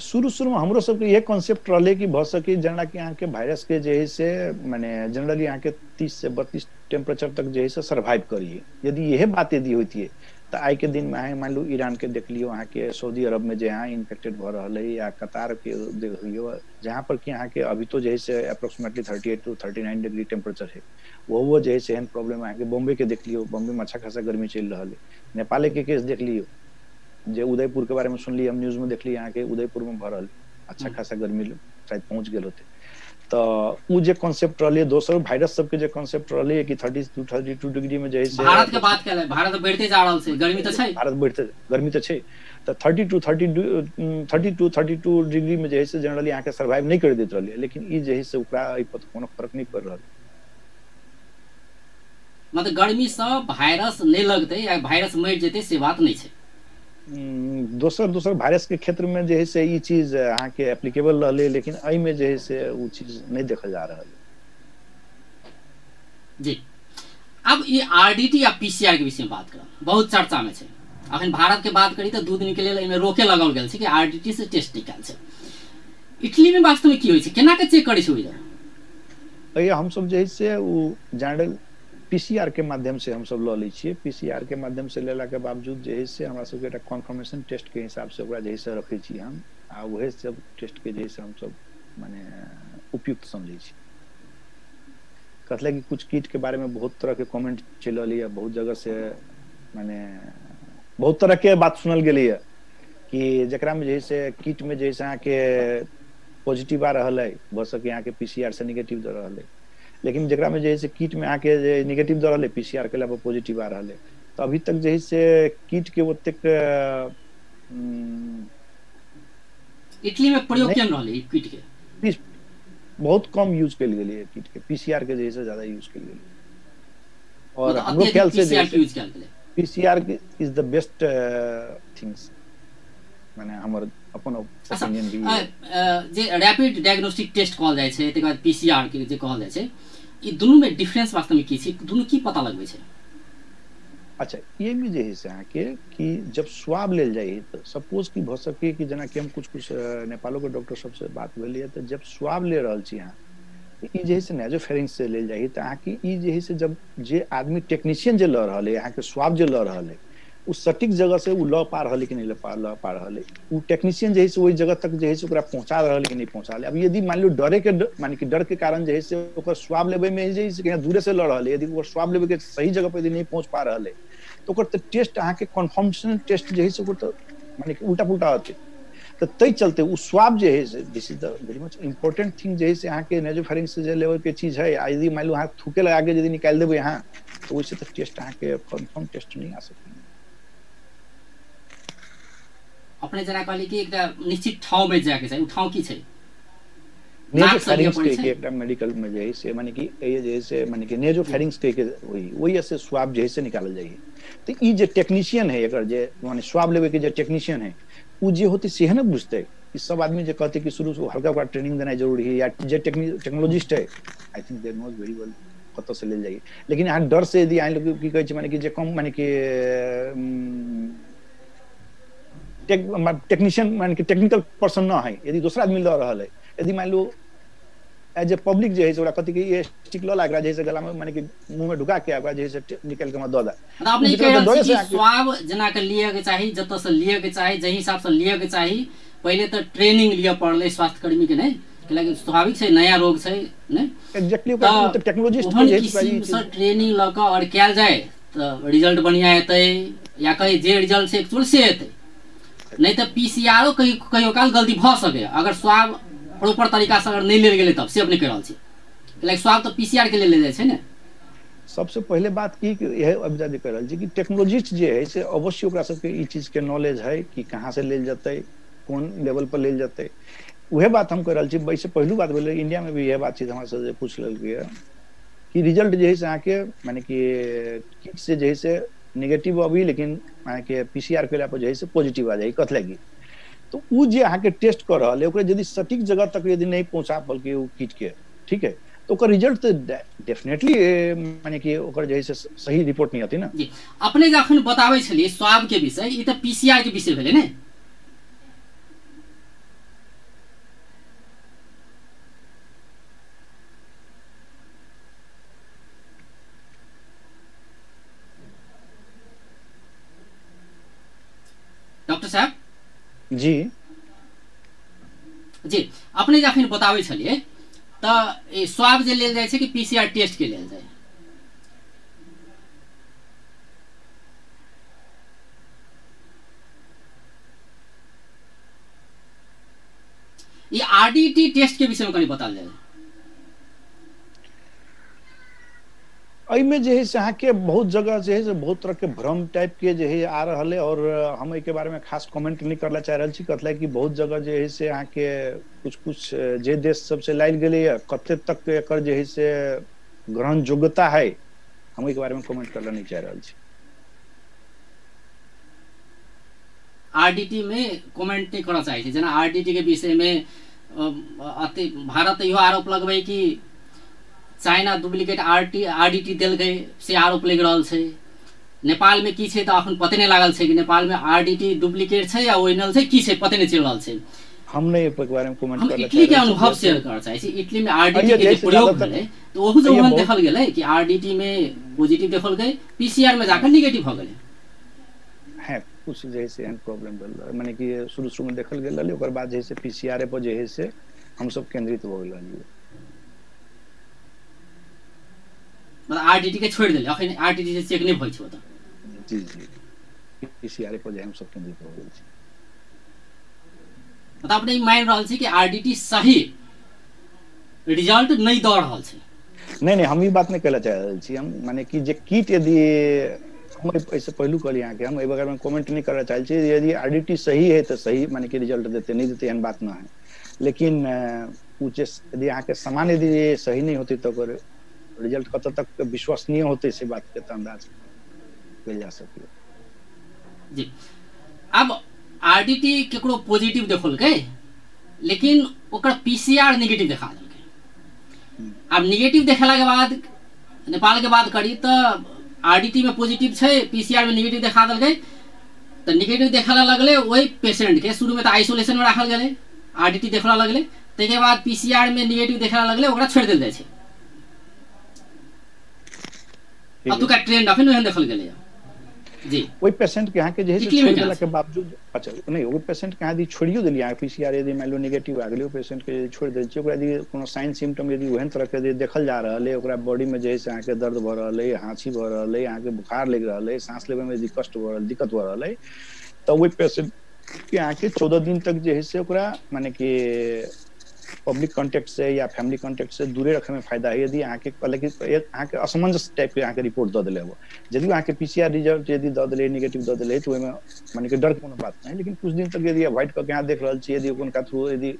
शुरू शुरू में हमरो सबके इहे कॉन्सेप्ट रहलै कि भऽ सके जेना कि अहाँके वायरस के जे है से माने जनरली अहाँके 30 से 32 टेम्परेचर तक जे है से सर्वाइव करिए, यदि इहे बात यदि होती तऽ आइ के दिन में अहाँ मान लू ईरान के देख लियौ, अहाँके सऊदी अरब में जे अहाँ इन्फेक्टेड भऽ रहल है, या कतार के देख लियौ जहाँ पर कि अहाँके अभी तो जे है से अप्रोक्सीमेटली 38 to 39 degree temperature है, ओहो जे है से एहन प्रॉब्लम। अहाँके बॉम्बे के देख लियौ, बॉम्बे में अच्छा खासा गर्मी चलि रहल है। नेपाले के केस देख लियौ, जे उदयपुर के बारे में सुनलियै हम न्यूज में देखलियै अहाँके उदयपुर में भऽ रहल अच्छा खासा गर्मी शायद पहुँच गेल होतै। तऽ ओ जे कॉन्सेप्ट रहलै, दोसर वायरस सबके जे कॉन्सेप्ट रहलै कि 32 32 डिग्री में जे है से भारत के बात केले, भारत बढ़ते जा रहल छै, गर्मी तऽ छै, भारत बढ़ते गर्मी तऽ छै, तऽ 32 32 डिग्री में जे है से जनरली अहाँके सर्वाइव नहि कर दैत रहलै, लेकिन ई जे है से ओकरा एहि पर कोनो फर्क नहि पड़ि रहल, मतलब गर्मी से वायरस नहि लगतै या वायरस मरि जेतै से बात नहि छै। दोसर दोसर वायरस के क्षेत्र में जे है से ई चीज अहाँके एप्लीकेबल रहलै, लेकिन एहिमे जे है से ओ चीज नहि देखल जा रहल जी। अब ई आरडीटी या पीसीआर के विषय में बात करब, बहुत चर्चा में छै। अखन भारत के बात करी तऽ 2 दिन के लेल एहिमे रोके लगाओल गेल छै कि आरडीटी से टेस्ट निकाल छै। इटली में वास्तव में की होइ छै, केना के चेक करै छै ओहि? हमसब जे है से ओ जनरल पीसीआर के माध्यम से हमसब लऽ लै छियै। पीसीआर के माध्यम से लेला के बावजूद जे है से हमरा सबके एकटा कन्फर्मेशन टेस्ट के हिसाब से ओकरा जे है से रखै छी हम, आ उहे सब टेस्ट के जे है से हमसब माने उपयुक्त समझै छी। कथी कि कुछ किट के बारे में बहुत तरह के कमेंट चलि रहलै है, बहुत जगह से माने बहुत तरह के बात सुनल गेलैया कि जकरा में जे है से किट में जे है से अहाँके पॉजिटिव आ रहल है, भऽ सके अहाँके पीसीआर से निगेटिव दऽ रहल है, लेकिन जकरा में जे है से किट में अहाँके जे निगेटिव दऽ रहल है पीसीआर के अलावा पॉजिटिव आ रहल है। तऽ अभी तक जे है से किट के ओतेक इटली में प्रयोग केहन रहलै किट के? बहुत कम यूज कयल गेलै किट के, पीसीआर के जे है से ज्यादा यूज कयल गेलै। और हमरो ख्याल से PCR is the best things, माने हमर अपन ओपिनियन भी। जे रैपिड डायग्नोस्टिक टेस्ट कहल जाइ छै, तकर बाद पीसीआर के जे कहल जाइ छै, ई दुनू में डिफरेंस वास्तव में की छै, दुनू की पता लगबै छै? अच्छा, ये में जे है से अहाँके कि जब स्वाब लेल जाइ है तऽ सपोज की भऽ सकै कि जेनाकि हम कुछ कुछ नेपालो के डॉक्टर सबसे बात भेल, तऽ जब स्वाब ले रहल छी अहाँ, ई जे है से नेजोफेरिंक्स से लेल जाइ है, तऽ अहाँके ई जे है से जब जे आदमी टेक्नीशियन जे लऽ रहल है, अहाँके स्वाब जे लऽ रहल है, ओ सटीक जगह से ओ लऽ पा रहल है कि नहि लऽ पा रहल है, ओ टेक्नीशियन जे है से ओहि जगह तक जे है से ओकरा पहुँचा रहल है कि नहि पहुँचा रहल है। अब यदि मान लियौ डरे के माने कि डर के कारण जे है से ओकर स्वाब लेबै में जे है से दूरे से लऽ रहल है, यदि ओकर स्वाब लेबै के सही जगह पर यदि नहि पहुँच पा रहल है तऽ ओकर तऽ टेस्ट अहाँके कन्फर्मेशन टेस्ट जे है से ओकर तऽ माने कि उल्टा पुल्टा होतै। तऽ ताहि चलते ओ स्वाब जे है से this is the very much important thing जे है से अहाँके नेजोफेरिंक्स से जे लेबै के चीज है, आ यदि मान लियौ अहाँ थूके लगा के यदि निकालि देबै अहाँ तऽ ओहिसँ तऽ टेस्ट अहाँके कन्फर्म टेस्ट नहि आ सकैए। अपने जेना कहली कि एकटा निश्चित ठाउँ में जाके चाही, ओ ठाउँ की छै? नेजोफेरिंक्स के एकटा मेडिकल में जे है से माने कि ये जे है से माने कि नेजोफेरिंक्स के वही वही से स्वाब जे है से निकालल जाइ है। तऽ ई जे टेक्नीशियन है एकर जे माने स्वाब लेबै के जे टेक्नीशियन है उ जे होतै सेहे ने बुझतै। ई सब आदमी जे कहतै कि शुरू से हल्का ओकरा ट्रेनिंग देनाइ जरूरी है, या जे टेक्नोलॉजिस्ट है I think they knows very well कतऽ से लेल जाइ। लेकिन अहाँ डर से यदि अहाँ लोग की कहै छै माने कि जे कम माने कि टेक्नीशियन माने कि टेक्निकल पर्सन न है, यदि दोसर आदमी लऽ रहल है, यदि मान लो एज ए पब्लिक जे है से ओकरा कथी कि ये स्टिक लऽ ला, एकरा जे है से गला में माने कि मुंह में ढुका के ओकरा जे है से निकालि के दऽ दे। अपने ई कहि रहल छी कि स्वाब जेना के लिअ के चाही, जतऽ से लिअ के चाही, जाहि हिसाब से लिअ के चाही, पहिले तऽ ट्रेनिंग लिअ पड़लै स्वास्थ्यकर्मी के, नहि कियाकि स्वाभाविक छै नया रोग छै, नहि एग्जैक्टली ओकरा तऽ टेक्नोलॉजिस्ट के जे किसिम से ट्रेनिंग लऽ कऽ और कयल जाय तऽ रिजल्ट बढ़िया एतै, या कही जे रिजल्ट छै एक्चुअल से एतै, नहि तऽ पीसीआरो कहियो काल गलती भऽ सकैए अगर स्वाब प्रॉपर तरीका से अगर नहि लेल गेलै तब, से अपने कहि रहल छी। लाइक स्वाब तऽ पीसीआर के लेल लेल जाइ छै ने। सबसे पहिले बात की यह अभी जे कहि रहल छी कि टेक्नोलॉजिस्ट जे है से अवश्य ओकरा सबके ई चीज के नॉलेज है कि कहाँ से लेल जेतै, कोन लेवल पर लेल जेतै। उहे बात हम कहि रहल छी। वैसे पहिलू बात भेलै इंडिया में भी इएह बातचीत हमरा से पूछ लेलकै कि रिजल्ट जे है से अहाँके माने कि किट से जे है से नेगेटिव अभी, लेकिन अहाँके पीसीआर केला पर जे है से पॉजिटिव आ जाइ, कथी लागी? तो उ जे अहाँके टेस्ट कऽ रहल है ओकरा यदि सटीक जगह तक यदि नहि पहुँचा पलकै ओ किट के, ठीक है, तो ओकर रिजल्ट तऽ डेफिनेटली माने कि ओकर जे है से सही रिपोर्ट नहि अतै ने। जी, अपने जखन बताबै छलियै स्वाब के विषय, ई तऽ पीसीआर के विषय भेलै ने। डॉक्टर साहब जी जी, अपने जखन बताबै छलियै तऽ स्वाब जे लेल जाइ छै कि पीसीआर टेस्ट के लेल जाइ? ई आरडीटी टेस्ट के विषय में कनि बताल जाय। एहिमे जे है से अहाँके बहुत जगह जे है से बहुत तरह के भ्रम टाइप के जे है आ रहल है, और हम एहिके बारे में खास कमेंट नहीं करला चाह रहल छी, कथी कि बहुत जगह जे है से अहाँके कुछ कुछ जे देश सबसे लायल गेलैए कते तक एकर जे है से ग्रहण योग्यता है, हम एहिके बारे में कमेंट करला नहीं चाह रहल छी। आरडीटी में कमेंट नहीं करना चाहे छी, जेना आरडीटी के विषय में भारत इहो आरोप लगबै कि चाइना डुप्लीकेट आरडीटी देलकै से आरोप लागि रहल छै। नेपाल में की छै तऽ अखन पते नहि लागल छै कि नेपाल में आरडीटी डुप्लीकेट छै या ओरिजिनल छै, की छै पते नहि चलि रहल छै। हम नहीं एहि बारे में कमेंट हम इटली के अनुभव शेयर करऽ चाहै छी। इटली में आरडीटी के जे प्रयोग भेलै तऽ ओहू जे ओहन देखल गेलै कि आरडीटी में पॉजिटिव देखल गेलै, पीसीआर में जाकर निगेटिव भऽ गेलै। है कुछ जे है से एहन प्रॉब्लम भेल, माने कि शुरू शुरू में देखल गेल रहलै, ओकर बाद जे है से पीसीआर पर जे है से हमसब केंद्रित भऽ गेल रहलियै, मतलब आरडीटी के छोड़ि देलै, अखन आरडीटी से चेक नहि होइ छै ओतऽ। जी जी, पीसीआर पर जे हमसब केंद्रित भऽ गेल छी। मतलब अपने मानि रहल छी कि आरडीटी सही रिजल्ट नहि दऽ रहल छै? नहीं नहीं, हम ई बात नहि कहला चाह रहल छी। हम माने कि जे किट यदि हम एहिसँ पहिलू कहलियै अहाँके, हम एहि बारे में कमेंट नहीं करऽ चाहै छी। यदि आरडीटी सही है तऽ सही माने कि रिजल्ट देतै, नहि देतै एहन बात न है। लेकिन ओ जे यदि अहाँके सामान्य यदि सही नहि होतै तऽ ओकर रिजल्ट कतऽ तक विश्वसनीय होतै से बातके तऽ अन्दाज कयल जा सकैए। जी, आब आरडीटी केकरो पॉजिटिव देखलकै लेकिन ओकर पीसीआर नेगेटिव देखा देलकै। आब नेगेटिव देखेलाके बाद नेपाल के बात करी तऽ आरडीटी में पॉजिटिव छै, पीसीआर में नेगेटिव देखा देलकै, तऽ नेगेटिव देखेला लगलै ओहि पेशेंट के शुरू में तऽ आइसोलेशन में राखल गेलै, आरडीटी देखला लगलै, ताहिके बाद पीसीआर में नेगेटिव देखेला लगलै, ओकरा छोड़ि देल जाइ छै। अतुका ट्रेंड अखन ओहन देखल गेलै। जी, ओहि पेशेंट के अहाँके जे है से छोड़ि देला के बावजूद, अच्छा नहि, ओहि पेशेंट के अहाँ यदि छोड़ियो देलियै, अहाँ पीसीआर यदि मान लो नेगेटिव आ गेलै, ओहि पेशेंट के यदि छोड़ि देल छियै, ओकरा यदि कोनो साइन सिम्टम यदि ओहन तरह के यदि देखल जा रहल है, ओकरा बॉडी में जे है से अहाँके दर्द भऽ रहल है, हाँसी भऽ रहल है, अहाँके बुखार लागि रहल है, साँस लेबे में यदि कष्ट भऽ रहल, दिक्कत भऽ रहल है, तऽ ओहि पेशेंट के अहाँके 14 दिन तक जे है से ओकरा माने कि पब्लिक कॉन्टेक्ट से या फैमिली कॉन्टेक्ट से दूरे रखे में फायदा है। यदि अहाँके कहले कि अहाँके असमंजस टाइप के अहाँके रिपोर्ट दऽ देले हो, यदि अहाँके पीसीआर रिजल्ट यदि दऽ देले, नेगेटिव दऽ देले, तऽ ओहिमे माने कि डर के कोनो बात नहि, लेकिन कुछ दिन तक यदि अवॉइड कऽ के अहाँ देख रहल छी, यदि हुनका थ्रू यदि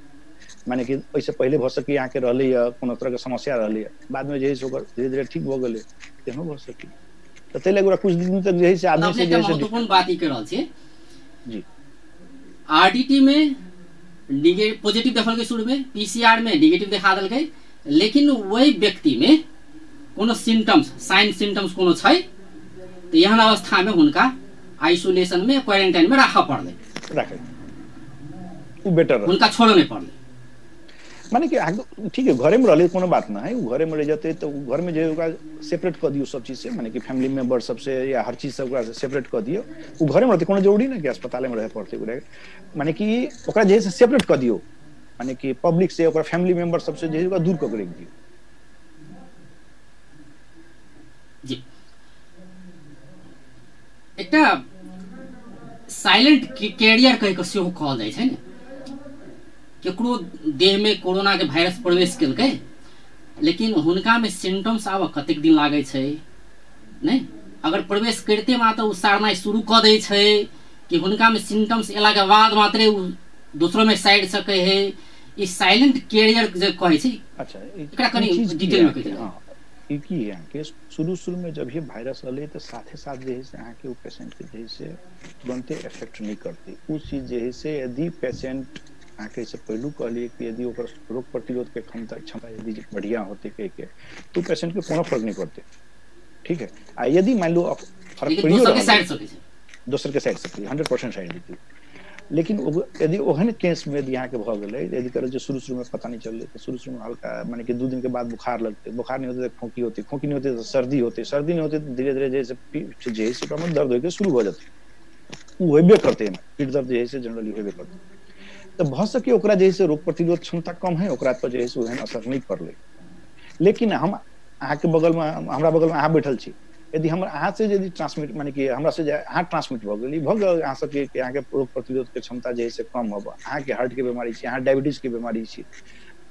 माने कि ओहिसँ पहिले भऽ सकै अहाँके रहलै या कोनो तरहके समस्या रहलै, बादमे जे है से ओकर धीरे धीरे ठीक भऽ गेलै, तेहनो भऽ सकै। तऽ ताहि लए ओकरा कुछ दिन तक जे है से आदमी से जे है से महत्वपूर्ण बात ई कहि रहल छी। जी, आरडीटी में पॉजिटिव देखलकै शुरू में, पीसीआर में नेगेटिव देखा देलकै, लेकिन वही व्यक्ति में कोनो सिम्टम्स, साइन सिम्टम्स कोनो छै तऽ एहन अवस्था में हुनका आइसोलेशन में, क्वारेंटाइन में राखऽ पड़लै, राखै उ बेटर, हुनका छोड़ऽ नहि पड़लै। माने कि ठीक है घरे में रहले कोनो बात ना है, घरे में रह जाते तो घर में जे ओकरा सेपरेट कऽ दियौ सब चीज से, माने कि फैमिली मेंबर सबसे या हर चीज से ओकरा सेपरेट कऽ दियौ, उ घरे में रहते, कोनो जरूरी नहीं कि अस्पताल में रहे पड़ते ओकरा, माने कि ओकरा जे है से सेपरेट कऽ दियौ, माने कि पब्लिक से ओकरा फैमिली मेंबर सबसे जे है ओकरा दूर कऽ के रखि दियौ। जी, एकटा साइलेंट कैरियर कहि कऽ सेहो कहल जाइ छै ने, केकरो देह में कोरोना के वायरस प्रवेश केलकै लेकिन हुनका में सिम्टम्स आबऽ कतेक दिन लागै छै, नहि अगर प्रवेश करिते मात्र ओ सारनाइ शुरू कऽ दै छै कि हुनका में सिम्टम्स एलाके बाद मात्रे ओ दोसरो में सारि सकै है, ई साइलेंट कैरियर जे कहै छै। अच्छा, एकरा कनि डिटेल में कहि दियौ। ई की है अहाँके शुरू शुरू में जब ये वायरस एलै तऽ साथे साथ जे है से अहाँके ओ पेशेंट के जे है से तुरन्ते इफेक्ट नहि करतै ओ चीज, जे है से यदि पेशेंट अहाँके से पहलू कहलियै कि यदि ओकर रोग प्रतिरोध के क्षमता यदि बढ़िया होते कहि के तो पेशेंट के कोनो फर्क नहीं पड़ते, ठीक है। आ यदि मान लो फर्क पड़ियो रहल दोसर के साइड से 100% साइड देतै, लेकिन यदि ओहन केस में यदि अहाँके भऽ गेलै, यदि कहल जे शुरू शुरू में पता नहीं चललै तऽ शुरू शुरू में हल्का माने कि 2 दिन के बाद बुखार लगतै, बुखार नहीं होतै तऽ खोंखी होतै, खोंखी नहीं होतै तऽ सर्दी होतै, सर्दी नहीं होतै तऽ धीरे धीरे जे है से ओकरामे दर्द होइके शुरू भऽ जेतै, ओ होबे करतै, पीठ दर्द जे है से जनरली होबे करतै। तऽ भऽ सके ओकरा जे है से रोग प्रतिरोध क्षमता कम है, ओकरा पर जे है से ओहन असर नहीं पड़लै, लेकिन हम अहाँके बगलमे, हमरा बगलमे अहाँ बैठल छी, यदि हमर अहाँ से यदि ट्रांसमिट माने कि हमरा से अहाँ ट्रांसमिट भऽ गेल, भऽ गेल अहाँ सबके अहाँके रोग प्रतिरोध के क्षमता जे है से कम होब, अहाँके हार्ट के बीमारी छी, अहाँ डायबिटीज के बीमारी छी,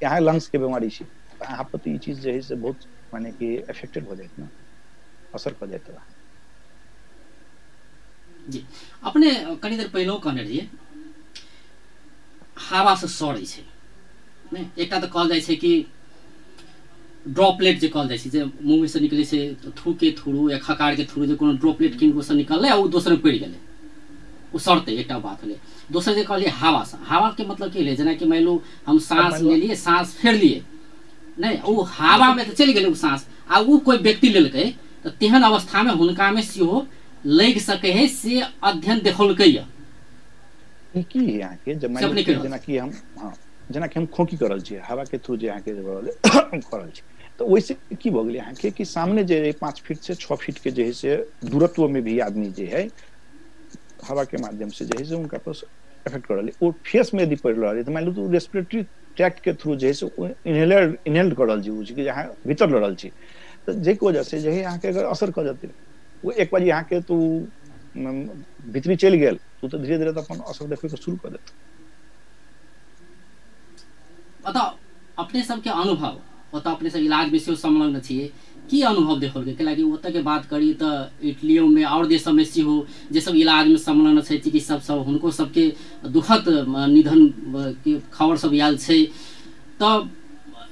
अहाँ लंग्स के बीमारी छी, तऽ अहाँ पर तऽ ई चीज जे है से बहुत माने कि इफेक्टेड भऽ जायत ने, असर कऽ जायत। जी, अपने कनी देर पहिलो कहने रहियै हवा से सड़ै छै, नहि एकटा तऽ कहल जाइ छै कि ड्रॉपलेट जे कहल जाइ छै, जे मुँह से निकलै छै थूके थ्रू या खकार के थ्रू जे कोनो ड्रॉपलेट किनको से निकललै आ ओ दोसरमे पड़ि गेलै, ओ सड़तै, एकटा बात होलै। दोसर जे कहलियै हवा से, हवा के मतलब की भेलै, जेनाकि मानि लू हम साँस लेलियै, साँस फेरलियै, नहि ओ हवामे तऽ चलि गेलै ओ साँस, आ ओ कोइ व्यक्ति लेलकै तऽ तेहन अवस्थामे हुनकामे सेहो लागि सकै है, से अध्ययन देखौलकै। की है अहाँके जेनाकि हम, हाँ जेनाकि हम खोंखी कर रहल छी, हवा के थ्रू जे अहाँके कर रहल छी, तऽ ओहिसे की भऽ गेलै अहाँके कि सामने जे 5 फीट से 6 फीट के जे है से दूरत्व में भी आदमी जे है हवा के माध्यम से जे है से उनका पर इफेक्ट कर रहल है। ओ फेस में यदि पड़ि रहल है तऽ मानि लू रेस्पिरेटरी ट्रैक्ट के थ्रू जे है से इनहेल कर रहल छी, ओ कि अहाँ भीतर लऽ रहल छी, तऽ जाहिके वजह से जे है अहाँके अगर असर कऽ जेतै, ओ एक बार अहाँके तो भीतरी चलि गेल तो तऽ धीरे धीरे तऽ अपन असर देखैके शुरू कऽ देत। अतः अपने सबके अनुभव, ओतऽ अपने सब इलाज में सेहो संलग्न छियै, की अनुभव देखल गेल? कैलाकि ओतऽ के बात करी तऽ इटलियो में और देश सबमे सेहो जे सब इलाज में संलग्न छै चिकित्सक सब, हुनको सबके दुखद निधन के खबर सब आयल छै। तऽ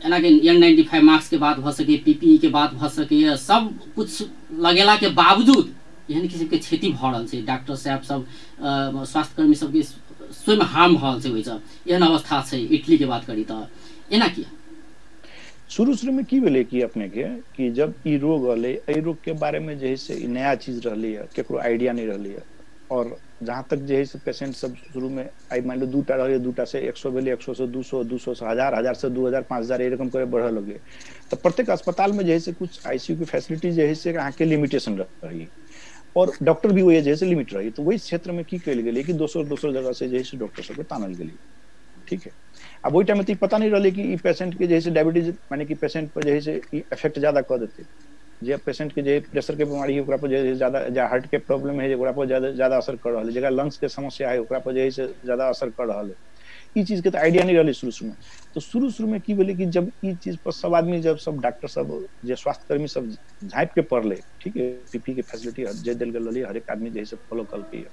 एना के N95 mask के बात भऽ सकैए, PPE के बात भऽ सकैए, सब कुछ लगेला के बावजूद एहन किसिम के क्षति भऽ रहल छै। डॉक्टर साहब सब, स्वास्थ्यकर्मी सबके स्वयं हार्म भऽ रहल छै ओहिसँ, एहन अवस्था छै इटली के बात करी तऽ। एना किया? शुरू शुरू में की भेलै कि अपने के कि जब ई रोग अलै, एहि रोग के बारे में जे है से ई नया चीज रहलै है, केकरो आइडिया नहीं रहलै है। और जहाँ तक जे है से पेशेंट सब शुरू में आई मान लो 2टा रहलै, 2टा से 100 भेलै, 100 से 200, 200 से 1000, 1000 से 2000, 5000 एरकम करे बढ़ऽ लगलै। तऽ प्रत्येक अस्पताल में जे है से कुछ आईसीयू के फैसिलिटी जे है से अहाँके लिमिटेशन रही और डॉक्टर भी वही जे है से लिमिट रही। तो वही क्षेत्र में की कयल गेलै कि दोसर दोसर जगह से जे है से डॉक्टर सबके तानल गेलै। ठीक है, अब ओहि टाइम में तो पता नहीं रहलै कि ई पेशेंट के जे है से डायबिटीज माने कि पेशेंट पर जे है से ई इफेक्ट ज्यादा कऽ देतै। जे पेशेंट के जे प्रेशर के बीमारी है ओकरा पर जे ज्यादा, जे हार्ट के प्रॉब्लम है ओकरा पर ज्यादा ज्यादा असर कर रहल है, जकरा लंग्स के समस्या है ओकरा पर जे है से ज्यादा असर कर रहल है। ई चीज के तो आइडिया नहीं रहलै शुरू शुरू में। तो शुरू शुरू में की भेलै कि जब ई चीज पर सब आदमी, जब सब डॉक्टर सब जे स्वास्थ्यकर्मी सब झाँपि के पड़लै, ठीक है, पीपी के फैसिलिटी जे देल गेल रहलै हरेक आदमी जे है से फॉलो कलकै।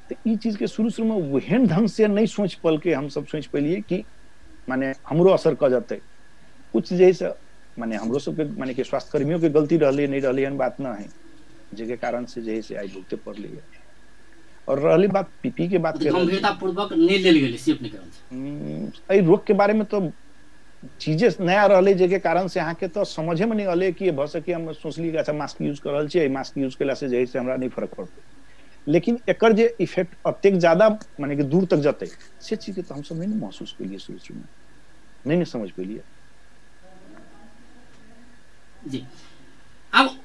तऽ ई चीज के शुरू शुरू में ओहन ढंग से नहीं सोचि पलकै, हम सब सोचि पेलियै कि माने हमरो असर कऽ जेतै कुछ जे है से, माने हमरो सबके माने कि स्वास्थ्यकर्मियों के गलती रहलै नहीं रहलै एहन बात न है, जेके कारण से जे है से आइ भुगते पड़लै। और रहली बात पीपी के बात, गंभीरता पूर्वक नहीं लेल गेलै से अपने कहल छै। एहि रोग के बारे में तो चीजे नया रहलै जेके कारण से अहाँके तो समझे में नहीं अलै कि भऽ सके। हम सोचलियै कि अच्छा मास्क यूज कर रहल छियै, मास्क यूज केला से जे है से हमरा नहीं फर्क पड़तै, लेकिन एकर जे इफेक्ट अतेक ज्यादा माने कि दूर तक जतै से चीज के तो हमसब नहीं महसूस केलियै शुरू शुरू में, नहीं समझ पेलियै। जी, अब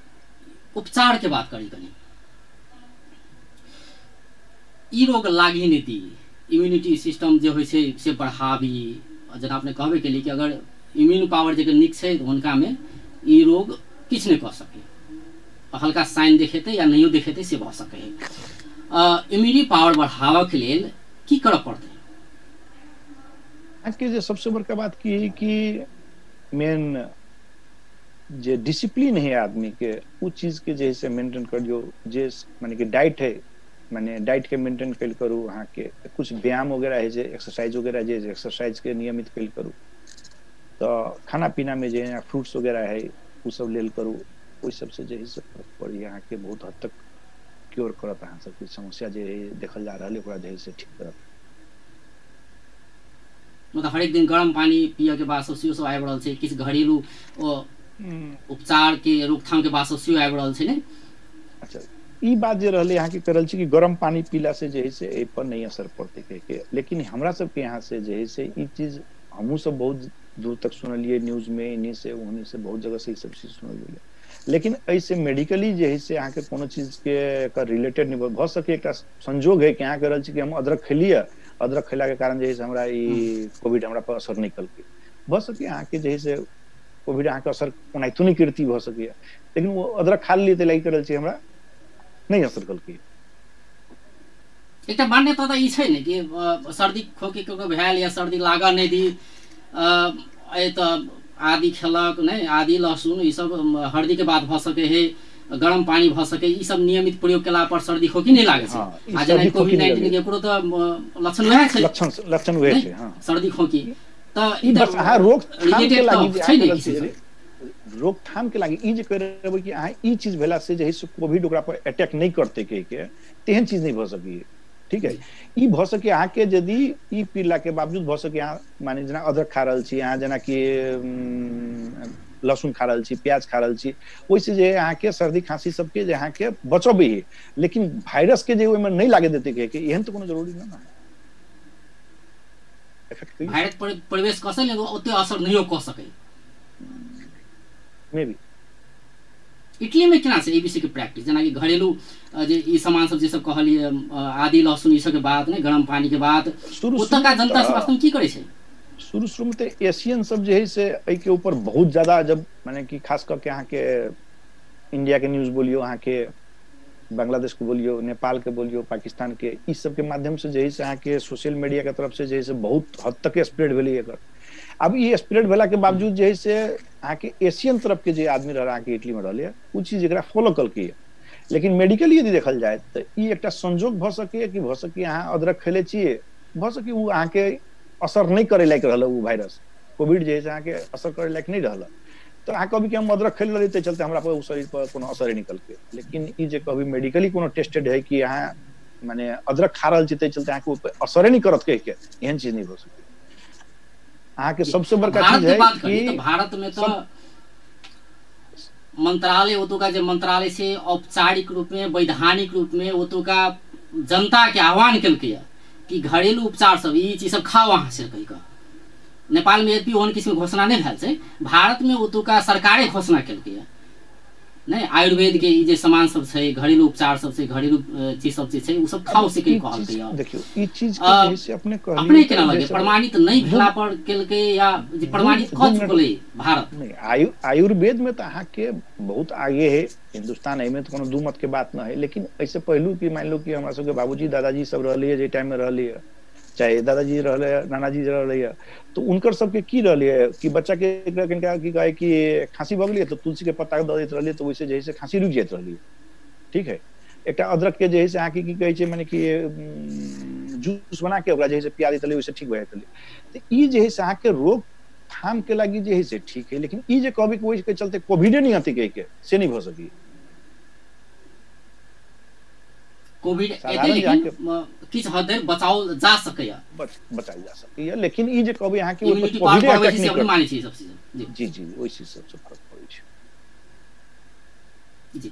उपचार के बात करी कनी। ई रोग लागी नहीं दी, इम्यूनिटी सिस्टम जे होइ छै से बढ़ाबी, जेना अपने कहबे केलियै कि अगर इम्यून पावर जेकर नीक छै हुनका में ई रोग किछु नहीं कऽ सकै, हल्का साइन देखेतै या नहियो देखेतै से भऽ सकै। इम्यूनिटी पावर बढ़ाबऽ के लेल की करऽ पड़तै? के जे सबसे बड़का बात की है कि मेन जे डिसिप्लिन है आदमी के, उ चीज के जे है से मेंटेन करियौ। जे माने कि डाइट है, माने डाइट के मेंटेन कयल करू, अहाँके कुछ व्यायाम वगैरह है जे एक्सरसाइज वगैरह जे एक्सरसाइज के नियमित कयल करू। तऽ खाना पीना में जे फ्रूट्स वगैरह है उ सब लेल करू, ओहि सबसे जे है से पड़ी अहाँके बहुत हद तक क्योर करत अहाँ सबके समस्या जे है देखल जा रहल है ओकरा जे है से ठीक करत। मतलब हरेक दिन गरम पानी पियऽ के बाद सब सेहो सब आबि रहल छै, किछु घरेलू उपचार के रोकथाम के बाद सब सेहो आबि रहल छै ने। अच्छा, ई बात जे रहलै अहाँके कह रहल छी कि गरम पानी पीला से जे है से एहि पर नहीं असर पड़तै कहिके, लेकिन हमरा सबके यहाँ से जे है से ई चीज हमहूँ सब बहुत दूर तक सुनलियै न्यूज में, एन्नी से ओन्नी से बहुत जगह से ई सब चीज सुनल गेलै। लेकिन एहिसे मेडिकली जे है से अहाँके कोनो चीज के रिलेटेड नहीं भऽ सकै। एकटा संजोग है कि अहाँ कह रहल छी कि हम अदरक खेलियै, अदरक खेला के कारण जे है से हमरा ई कोविड हमरा पर असर नहीं कलकै। भऽ सकै अहाँके जे है से कोविड अहाँके असर ओनाहितो नहीं करती भऽ सकैए, लेकिन ओ अदरक खा लेलियै तऽ लागि रहल छै हमरा नहीं असर कलकै। एकटा मान्यता तऽ ई छै ने कि सर्दी खोकी ककरो भेल या सर्दी लागऽ नहि दी तऽ आदि खेलक नहि, आदि लहसुन ई सब हल्दी के बात भऽ सकै है, गरम पानी भऽ सकै, ई सब नियमित प्रयोग केला पर सर्दी खोकी नहि लागै छै। आ जेना कोविड-19 के एकरो तऽ लक्षण वएह छै, लक्षण वएह छै, हाँ सर्दी खोकी। तऽ ई बस अहाँ रोकथाम के लागि रोकथाम के लागि ई जे कहि रहबै कि अहाँ ई चीज भेला से जे है से कोविड ओकरा पर अटैक नहीं करतै कहिके, तेहन चीज नहीं भऽ सकैए। ठीक है, ई भऽ सके अहाँके यदि ई पीला के बावजूद भऽ सके अहाँ माने जेना अदरक खा रहल छी, अहाँ जेनाकि लहसुन खा रहल छी, प्याज खा रहल छी, ओहिसँ जे अहाँके सर्दी खाँसी सबके जे अहाँके बचबै है, लेकिन वायरस के जे ओहिमे नहीं लागे देतै कहिके एहन तऽ कोनो जरूरी नहि ने है। वायरस प्रवेश कऽ सकै ओते असर नहियो कऽ सकै। मे बी इटली में केना छै एबीसी के प्रैक्टिस, जेनाकि घरेलू जे ई सामान सब जे सब कहलियै आदि लहसुन ई सब के बात ने, गरम पानी के बात, ओतका जनता सब वास्तव में की करै छै? शुरू शुरू में तऽ एशियन सब जे है से एहि के ऊपर बहुत ज्यादा, जब माने कि खास करके अहाँके इंडिया के न्यूज बोलियो, अहाँके बांग्लादेश के बोलियो, नेपाल के बोलियो, पाकिस्तान के, ई सब के माध्यम से जे है से अहाँके सोशल मीडिया के तरफ से जे है से बहुत हद तक स्प्रेड भेलै एकर। अब ई स्प्रेड भेला के बावजूद जे है से अहाँके एशियन तरफ के जे आदमी रहल अहाँके इटली में रहलै, ओ चीज एकरा फॉलो कलकै। लेकिन मेडिकली यदि देखल जाय तऽ ई एकटा संजोग भऽ सकैए कि भऽ सकैए अहाँ अदरक खेले छियै, भऽ सकै ओ अहाँके असर नहि करे लायक रहल, ओ वायरस कोविड जे है से अहाँके असर करे लायक नहि रहल, तऽ अहाँ कहबी कि हम अदरक खेले रहली ताहि चलते हमरा पर ओ शरीर पर कोनो असर निकलकै। लेकिन ई जे कहबी मेडिकली कोनो टेस्टेड है कि अहाँ माने अदरक खा रहल छी ताहि चलते अहाँके असरे नहि करत कहि के, एहन चीज नहि भऽ सकै। अहाँके सबसे बड़का चीज है कि भारत में तो मंत्रालय, ओतुका जे मंत्रालय से औपचारिक रूप में वैधानिक रूप में ओतुका जनता के आह्वान केलकै कि घरेलू उपचार सब ई चीज सब खाओ अहाँ से कहि कऽ। नेपाल में यद्यपि ओहन किस्म घोषणा नहीं भेल छै, भारत में ओतुका सरकारे घोषणा केलकै नहीं आयुर्वेद के ई जे सामान सब छै, घरेलू उपचार सब छै, घरेलू चीज सब जे छै उ सब खाओ से कहि कहलकै। देखियौ ई चीज के से अपने कहलियै अपने केना लगे प्रमाणित नहीं भेला पर केलकै या जे प्रमाणित क चुकलै भारत नहीं। आयुर्वेद में तो अहाँ के बहुत आगे है हिंदुस्तान, एहिमे तो कोनो दू मत के बात न है। लेकिन ऐसे पहलू कि मान लो कि हमरा सबके बाबूजी दादाजी सब रहलै जे टाइम में रहलै, चाहे दादाजी रहले नानाजी रहले, तो उनकर सबके की रहले कि बच्चा के किनका की कहे कि खांसी भऽ गेलै तो तुलसी के पत्ता दऽ दैत रहलै, तो ओहिसे जे है से खांसी रुकि जाइत रहलै। ठीक है, एकटा अदरक के जे है से अहाँके की कहै छै माने कि जूस बना के ओकरा जे है से पिया दैत रहलै, ओहिसे ठीक भऽ जाइत रहलै। तऽ ई जे है से अहाँके रोकथाम के लागि जे है से ठीक है, लेकिन ई जे कहबै कि ओहिके चलते कोविडे नहि अतै कहि के से नहि भऽ सकै। कोविड एते लेकिन किछ हद धरि बचाओल जा सकैया, बचाओल जा सकैया, लेकिन ई जे कहबै अहाँ के इम्यूनिटी पावर बढ़बै छै से अपने मानै छी सब चीज। जी जी जी ओहि चीज सबसे फरक पड़ै छै। जी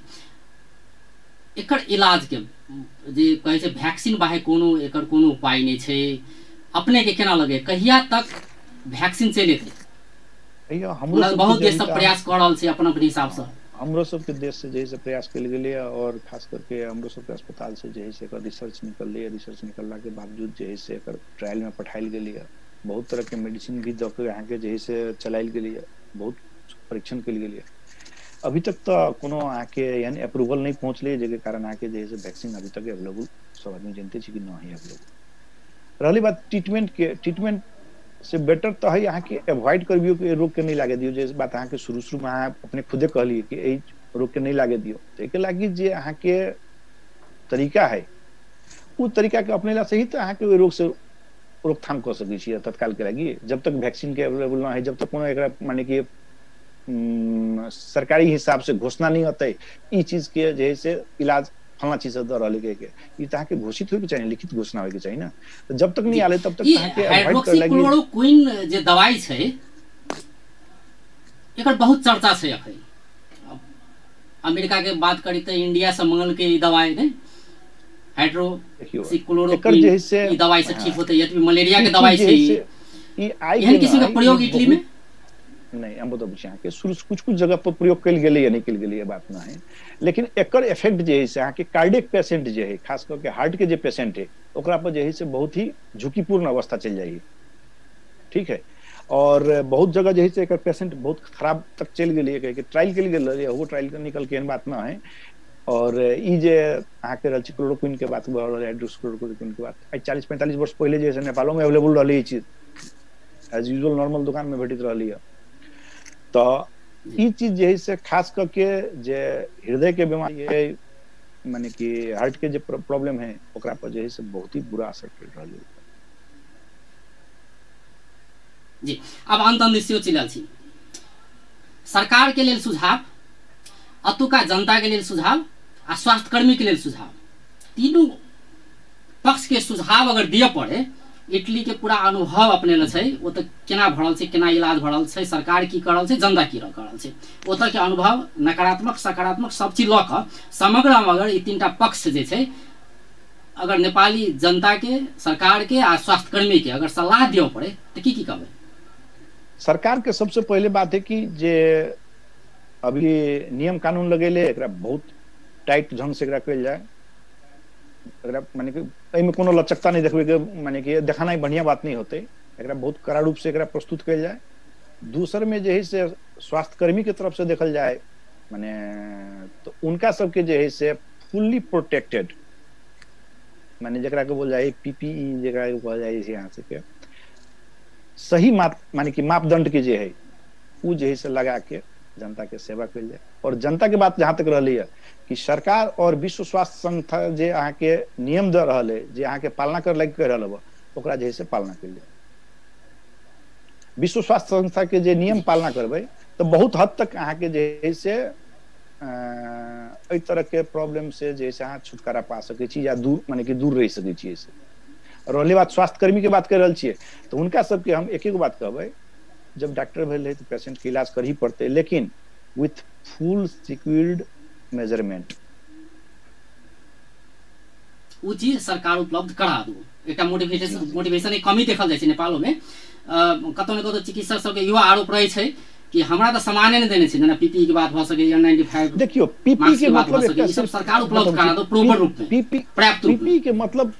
एकर इलाज के जे कहै छै वैक्सीन बाहे कोनो एकर कोनो उपाय नहि छै, अपने के केना लगे कहिया तक वैक्सीन चलि एतै? हमरो बहुत देश सब प्रयास कऽ रहल छै अपन अपन हिसाब से। हमरो सबके देश से जे है से प्रयास कयल गेलै और खास करके हमरो सबके अस्पताल से जे है से एकर रिसर्च निकललै। रिसर्च निकलला के बावजूद जे है से एकर ट्रायल में पठायल गेलै, बहुत तरह के मेडिसिन भी दऽ के अहाँके जे है से चलायल गेलै, बहुत परीक्षण कयल गेलै। अभी तक तऽ कोनो अहाँके यानी अप्रूवल नहि पहुँचलै, जाहिके कारण अहाँके जे है से वैक्सीन अभी तक अवेलेबल सब आदमी जानते छी कि नहीं अवेलेबल। रहली बात ट्रीटमेंट के, ट्रीटमेंट से बेटर तो है अहाँके एवॉइड करबियो कि रोग के नहीं लागे दियो। जे बात अहाँके शुरू शुरू में अहाँ अपने खुदे कहलिए कि एहि रोग के नहीं लागे दियो, तो एहिके लागि जे अहाँके तरीका है ओ तरीका के अपनेला से ही तो अहाँके ओहि रोग से रोकथाम कऽ सकै छी तत्काल के लागि। जब तक वैक्सीन के अवेलेबल न है, जब तक कोनो एकरा माने कि सरकारी हिसाब से घोषणा नहीं होतै ई चीज के जे है से इलाज फलना चीज दऽ रहल है के, ई तऽ अहाँके घोषित होइके चाही, लिखित घोषणा होइके चाही ना। जब तक नहीं आले तब तक अहाँके अवॉइड करे लागि। हाइड्रोक्सीक्लोरोक्विन जे दवाई छै एकर बहुत चर्चा छै अखन। अमेरिका के बात करी तऽ इंडिया से मंगल के ई दवाई ने हाइड्रोक्सीक्लोरोक्विन ई दवाई से ठीक होतै, यदि मलेरिया के दवाई छै ई आई एहन किस्म के प्रयोग इटली में नहीं। हम बतबै छी अहाँके शुरू कुछ कुछ जगह पर प्रयोग कयल गेलै या नहि कयल गेलै बात न है, लेकिन एकर इफेक्ट जे है से अहाँके कार्डियक पेशेंट जे है, खास करके हार्ट के जे पेशेंट है ओकरा पर जे है से बहुत ही झुकीपूर्ण अवस्था चलि जाइ है। ठीक है, और बहुत जगह जे है से एकर पेशेंट बहुत खराब तक चलि गेलै, ट्रायल कयल गेल रहलै, ओहो ट्रायल निकल के एहन बात न है। और ई जे अहाँके रहल छै क्लोरोक्विन के बात भऽ रहल है, हाइड्रोक्सीक्लोरोक्विन के बात, आइ 40-45 वर्ष पहिले जे है से नेपालो में अवेलेबल रहलै ई चीज, एज यूजुअल नॉर्मल दुकान में भेटैत रहलै। तऽ ई चीज जे है से खास करके जे हृदय के बीमारी है माने कि हार्ट के जे प्रॉब्लम है ओकरा पर जे है से बहुत ही बुरा असर पड़ि रहल है। जी अब अंत अंत सेहो चलि रहल छी। सरकार के लेल सुझाव, अतुका जनता के लेल सुझाव आ स्वास्थ्यकर्मी के लेल सुझाव, तीनू पक्ष के सुझाव अगर दिअ पड़े, इटली के पूरा अनुभव अपने लग छै, ओतऽ केना भरल छै, केना इलाज भरल छै, सरकार की करल छै, जनता की करल छै, ओतऽ के अनुभव नकारात्मक सकारात्मक सब चीज लऽ कऽ समग्र अगर ई तीनटा पक्ष जे छै अगर नेपाली जनता के, सरकार के आ स्वास्थ्यकर्मी के अगर सलाह दिअ पड़े तऽ की की कहबै? सरकार के सबसे पहले बात है कि जे अभी नियम कानून लगेले एकरा बहुत टाइट ढंग से एकरा कयल जाय, एकरा माने कि एहिमे कोनो लचकता नहीं देखबै के, माने कि देखानाइ बढ़िया बात नहीं होते, एकरा बहुत कड़ा रूप से एकरा प्रस्तुत कयल जाय। दूसर में जे है से स्वास्थ्यकर्मी के तरफ से देखल जाय माने तो उनका सबके जे है से फुल्ली प्रोटेक्टेड, माने जकरा के बोल जाय पीपीई जकरा के कहल जाय छै यहाँ से के, सही माने कि मापदंड के जे है उ जे है से लगा के जनता के सेवा कयल जाए। और जनता के बात जहाँ तक रहली है कि सरकार और विश्व स्वास्थ्य संस्था जे अहाँ के नियम दे रहल है, जे अहाँ के पालना कर लागि कह रहल है, ओकरा जे है से पालना कयल जाए। विश्व स्वास्थ्य संस्था के जे नियम पालना करबै तो बहुत हद तक अहाँ के जे है से एहि तरह के प्रॉब्लम से जे है अहाँ छुटकारा पा सकै छी या दूर माने कि दूर रहि सकै छी। एहिसे रहले बात स्वास्थ्यकर्मी के बात कर रहल छियै तो हुनका सबके हम एक एगो बात कहबै, जब डॉक्टर भेल है तो पेशेंट के इलाज करही पड़तै, लेकिन विथ फुल सिक्योर्ड मेजरमेंट। उ चीज सरकार उपलब्ध करा दू। एकटा मोटिवेशन के कमी देखल जाइ छै नेपालो में। कतौ ने कतौ चिकित्सक सबके इहो आरोप रहै छै कि हमरा तऽ सामाने नहि देने छै, जेना पीपी के बात भऽ सकैए, N95 देखियौ पीपी के मतलब एकटा सब सरकार उपलब्ध करा दो प्रॉपर रूप में, पीपी पर्याप्त रूप में।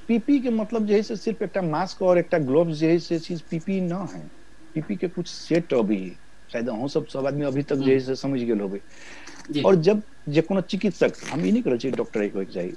पीपी के मतलब जे है से सिर्फ एकटा मास्क और एकटा ग्लोव्स जे है से चीज पीपी न है। पीपी के कुछ सेट अभी शायद अहूँ सब सब आदमी अभी तक जे है से समझ गेल होबै। और जब जे कोनो चिकित्सक, हम ई नहि कहै छियै डॉक्टर होइके चाही,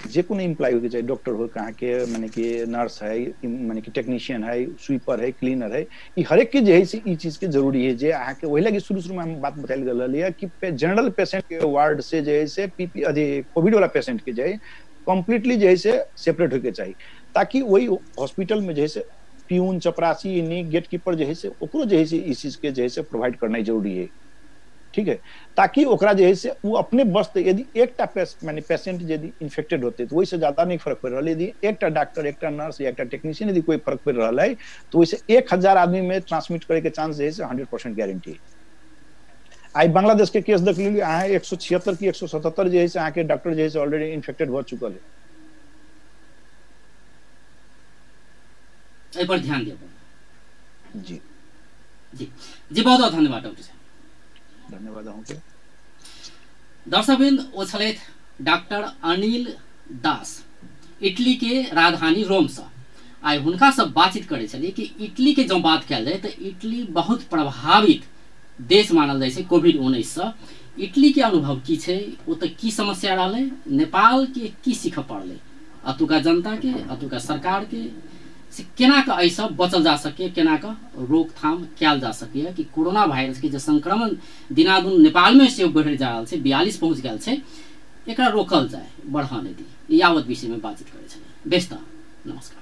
जे कोनो एम्प्लॉय होइके चाही, डॉक्टर हो अहाँके माने कि नर्स है, माने कि टेक्नीशियन है, स्वीपर है, क्लीनर है, ई हरेक के जे है से ई चीज के जरूरी है। जे अहाँके ओहि लागि शुरू शुरू में हम बात बतायल गेल रहलियै कि जनरल पेशेंट के वार्ड से जे है से पीपी अथी कोविड वाला पेशेंट के जे है कम्प्लीटली जे है से सेपरेट होइके चाही, ताकि वही हॉस्पिटल में जे है से प्यून, चपरासी, यानी गेट कीपर जे है से ओकरो जे है से ई चीज के जे है से प्रोवाइड करनाइ जरूरी है, ठीक है, ताकि ओकरा जे है से वो अपने बचते। यदि एकटा माने पेशेंट यदि इन्फेक्टेड होते तो ओहिसे ज्यादा नहीं फर्क पड़ रहा है। यदि एकटा डॉक्टर, एकटा नर्स या एकटा टेक्नीशियन यदि कोई फर्क पड़ रहा है तो ओहिसे 1000 आदमी में ट्रांसमिट करे के चांस जे है से 100% गारंटी है। आई बांग्लादेश के केस देख लेलियै अहाँ, 176 की 177 जे है से अहाँके डॉक्टर जे है से ऑलरेडी इन्फेक्टेड भऽ चुकल है। एहि पर ध्यान दिअ। जी जी जी, बहुत बहुत धन्यवाद डॉक्टर साहब। धन्यवाद अहाँके। दर्शकवृंद, ओ छलथि डॉक्टर अनिल दास, इटली के राजधानी रोमसँ। आइ हुनकासँ बातचीत करै छलियै कि इटली के जँ बात कयल जाय तऽ इटली बहुत प्रभावित देश मानल जाइ छै कोविड-19सँ। इटली के अनुभव की छै, ओतऽ की समस्या रहलै, नेपाल के की सीखऽ पड़लै, अतुका जनता के, अतुका सरकार के, से केना कऽ एहिसँ बचल जा सके, केना कऽ रोकथाम कयल जा सकैए कि कोरोना वायरस के जे संक्रमण दिनादुन नेपालमे सेहो बढ़ि जा रहल छै, 42 पहुँच गेल छै, एकरा रोकल जाय, बढ़ऽ नहि दी। यावत विषयमे बातचीत करै छलै। बेस तऽ नमस्कार।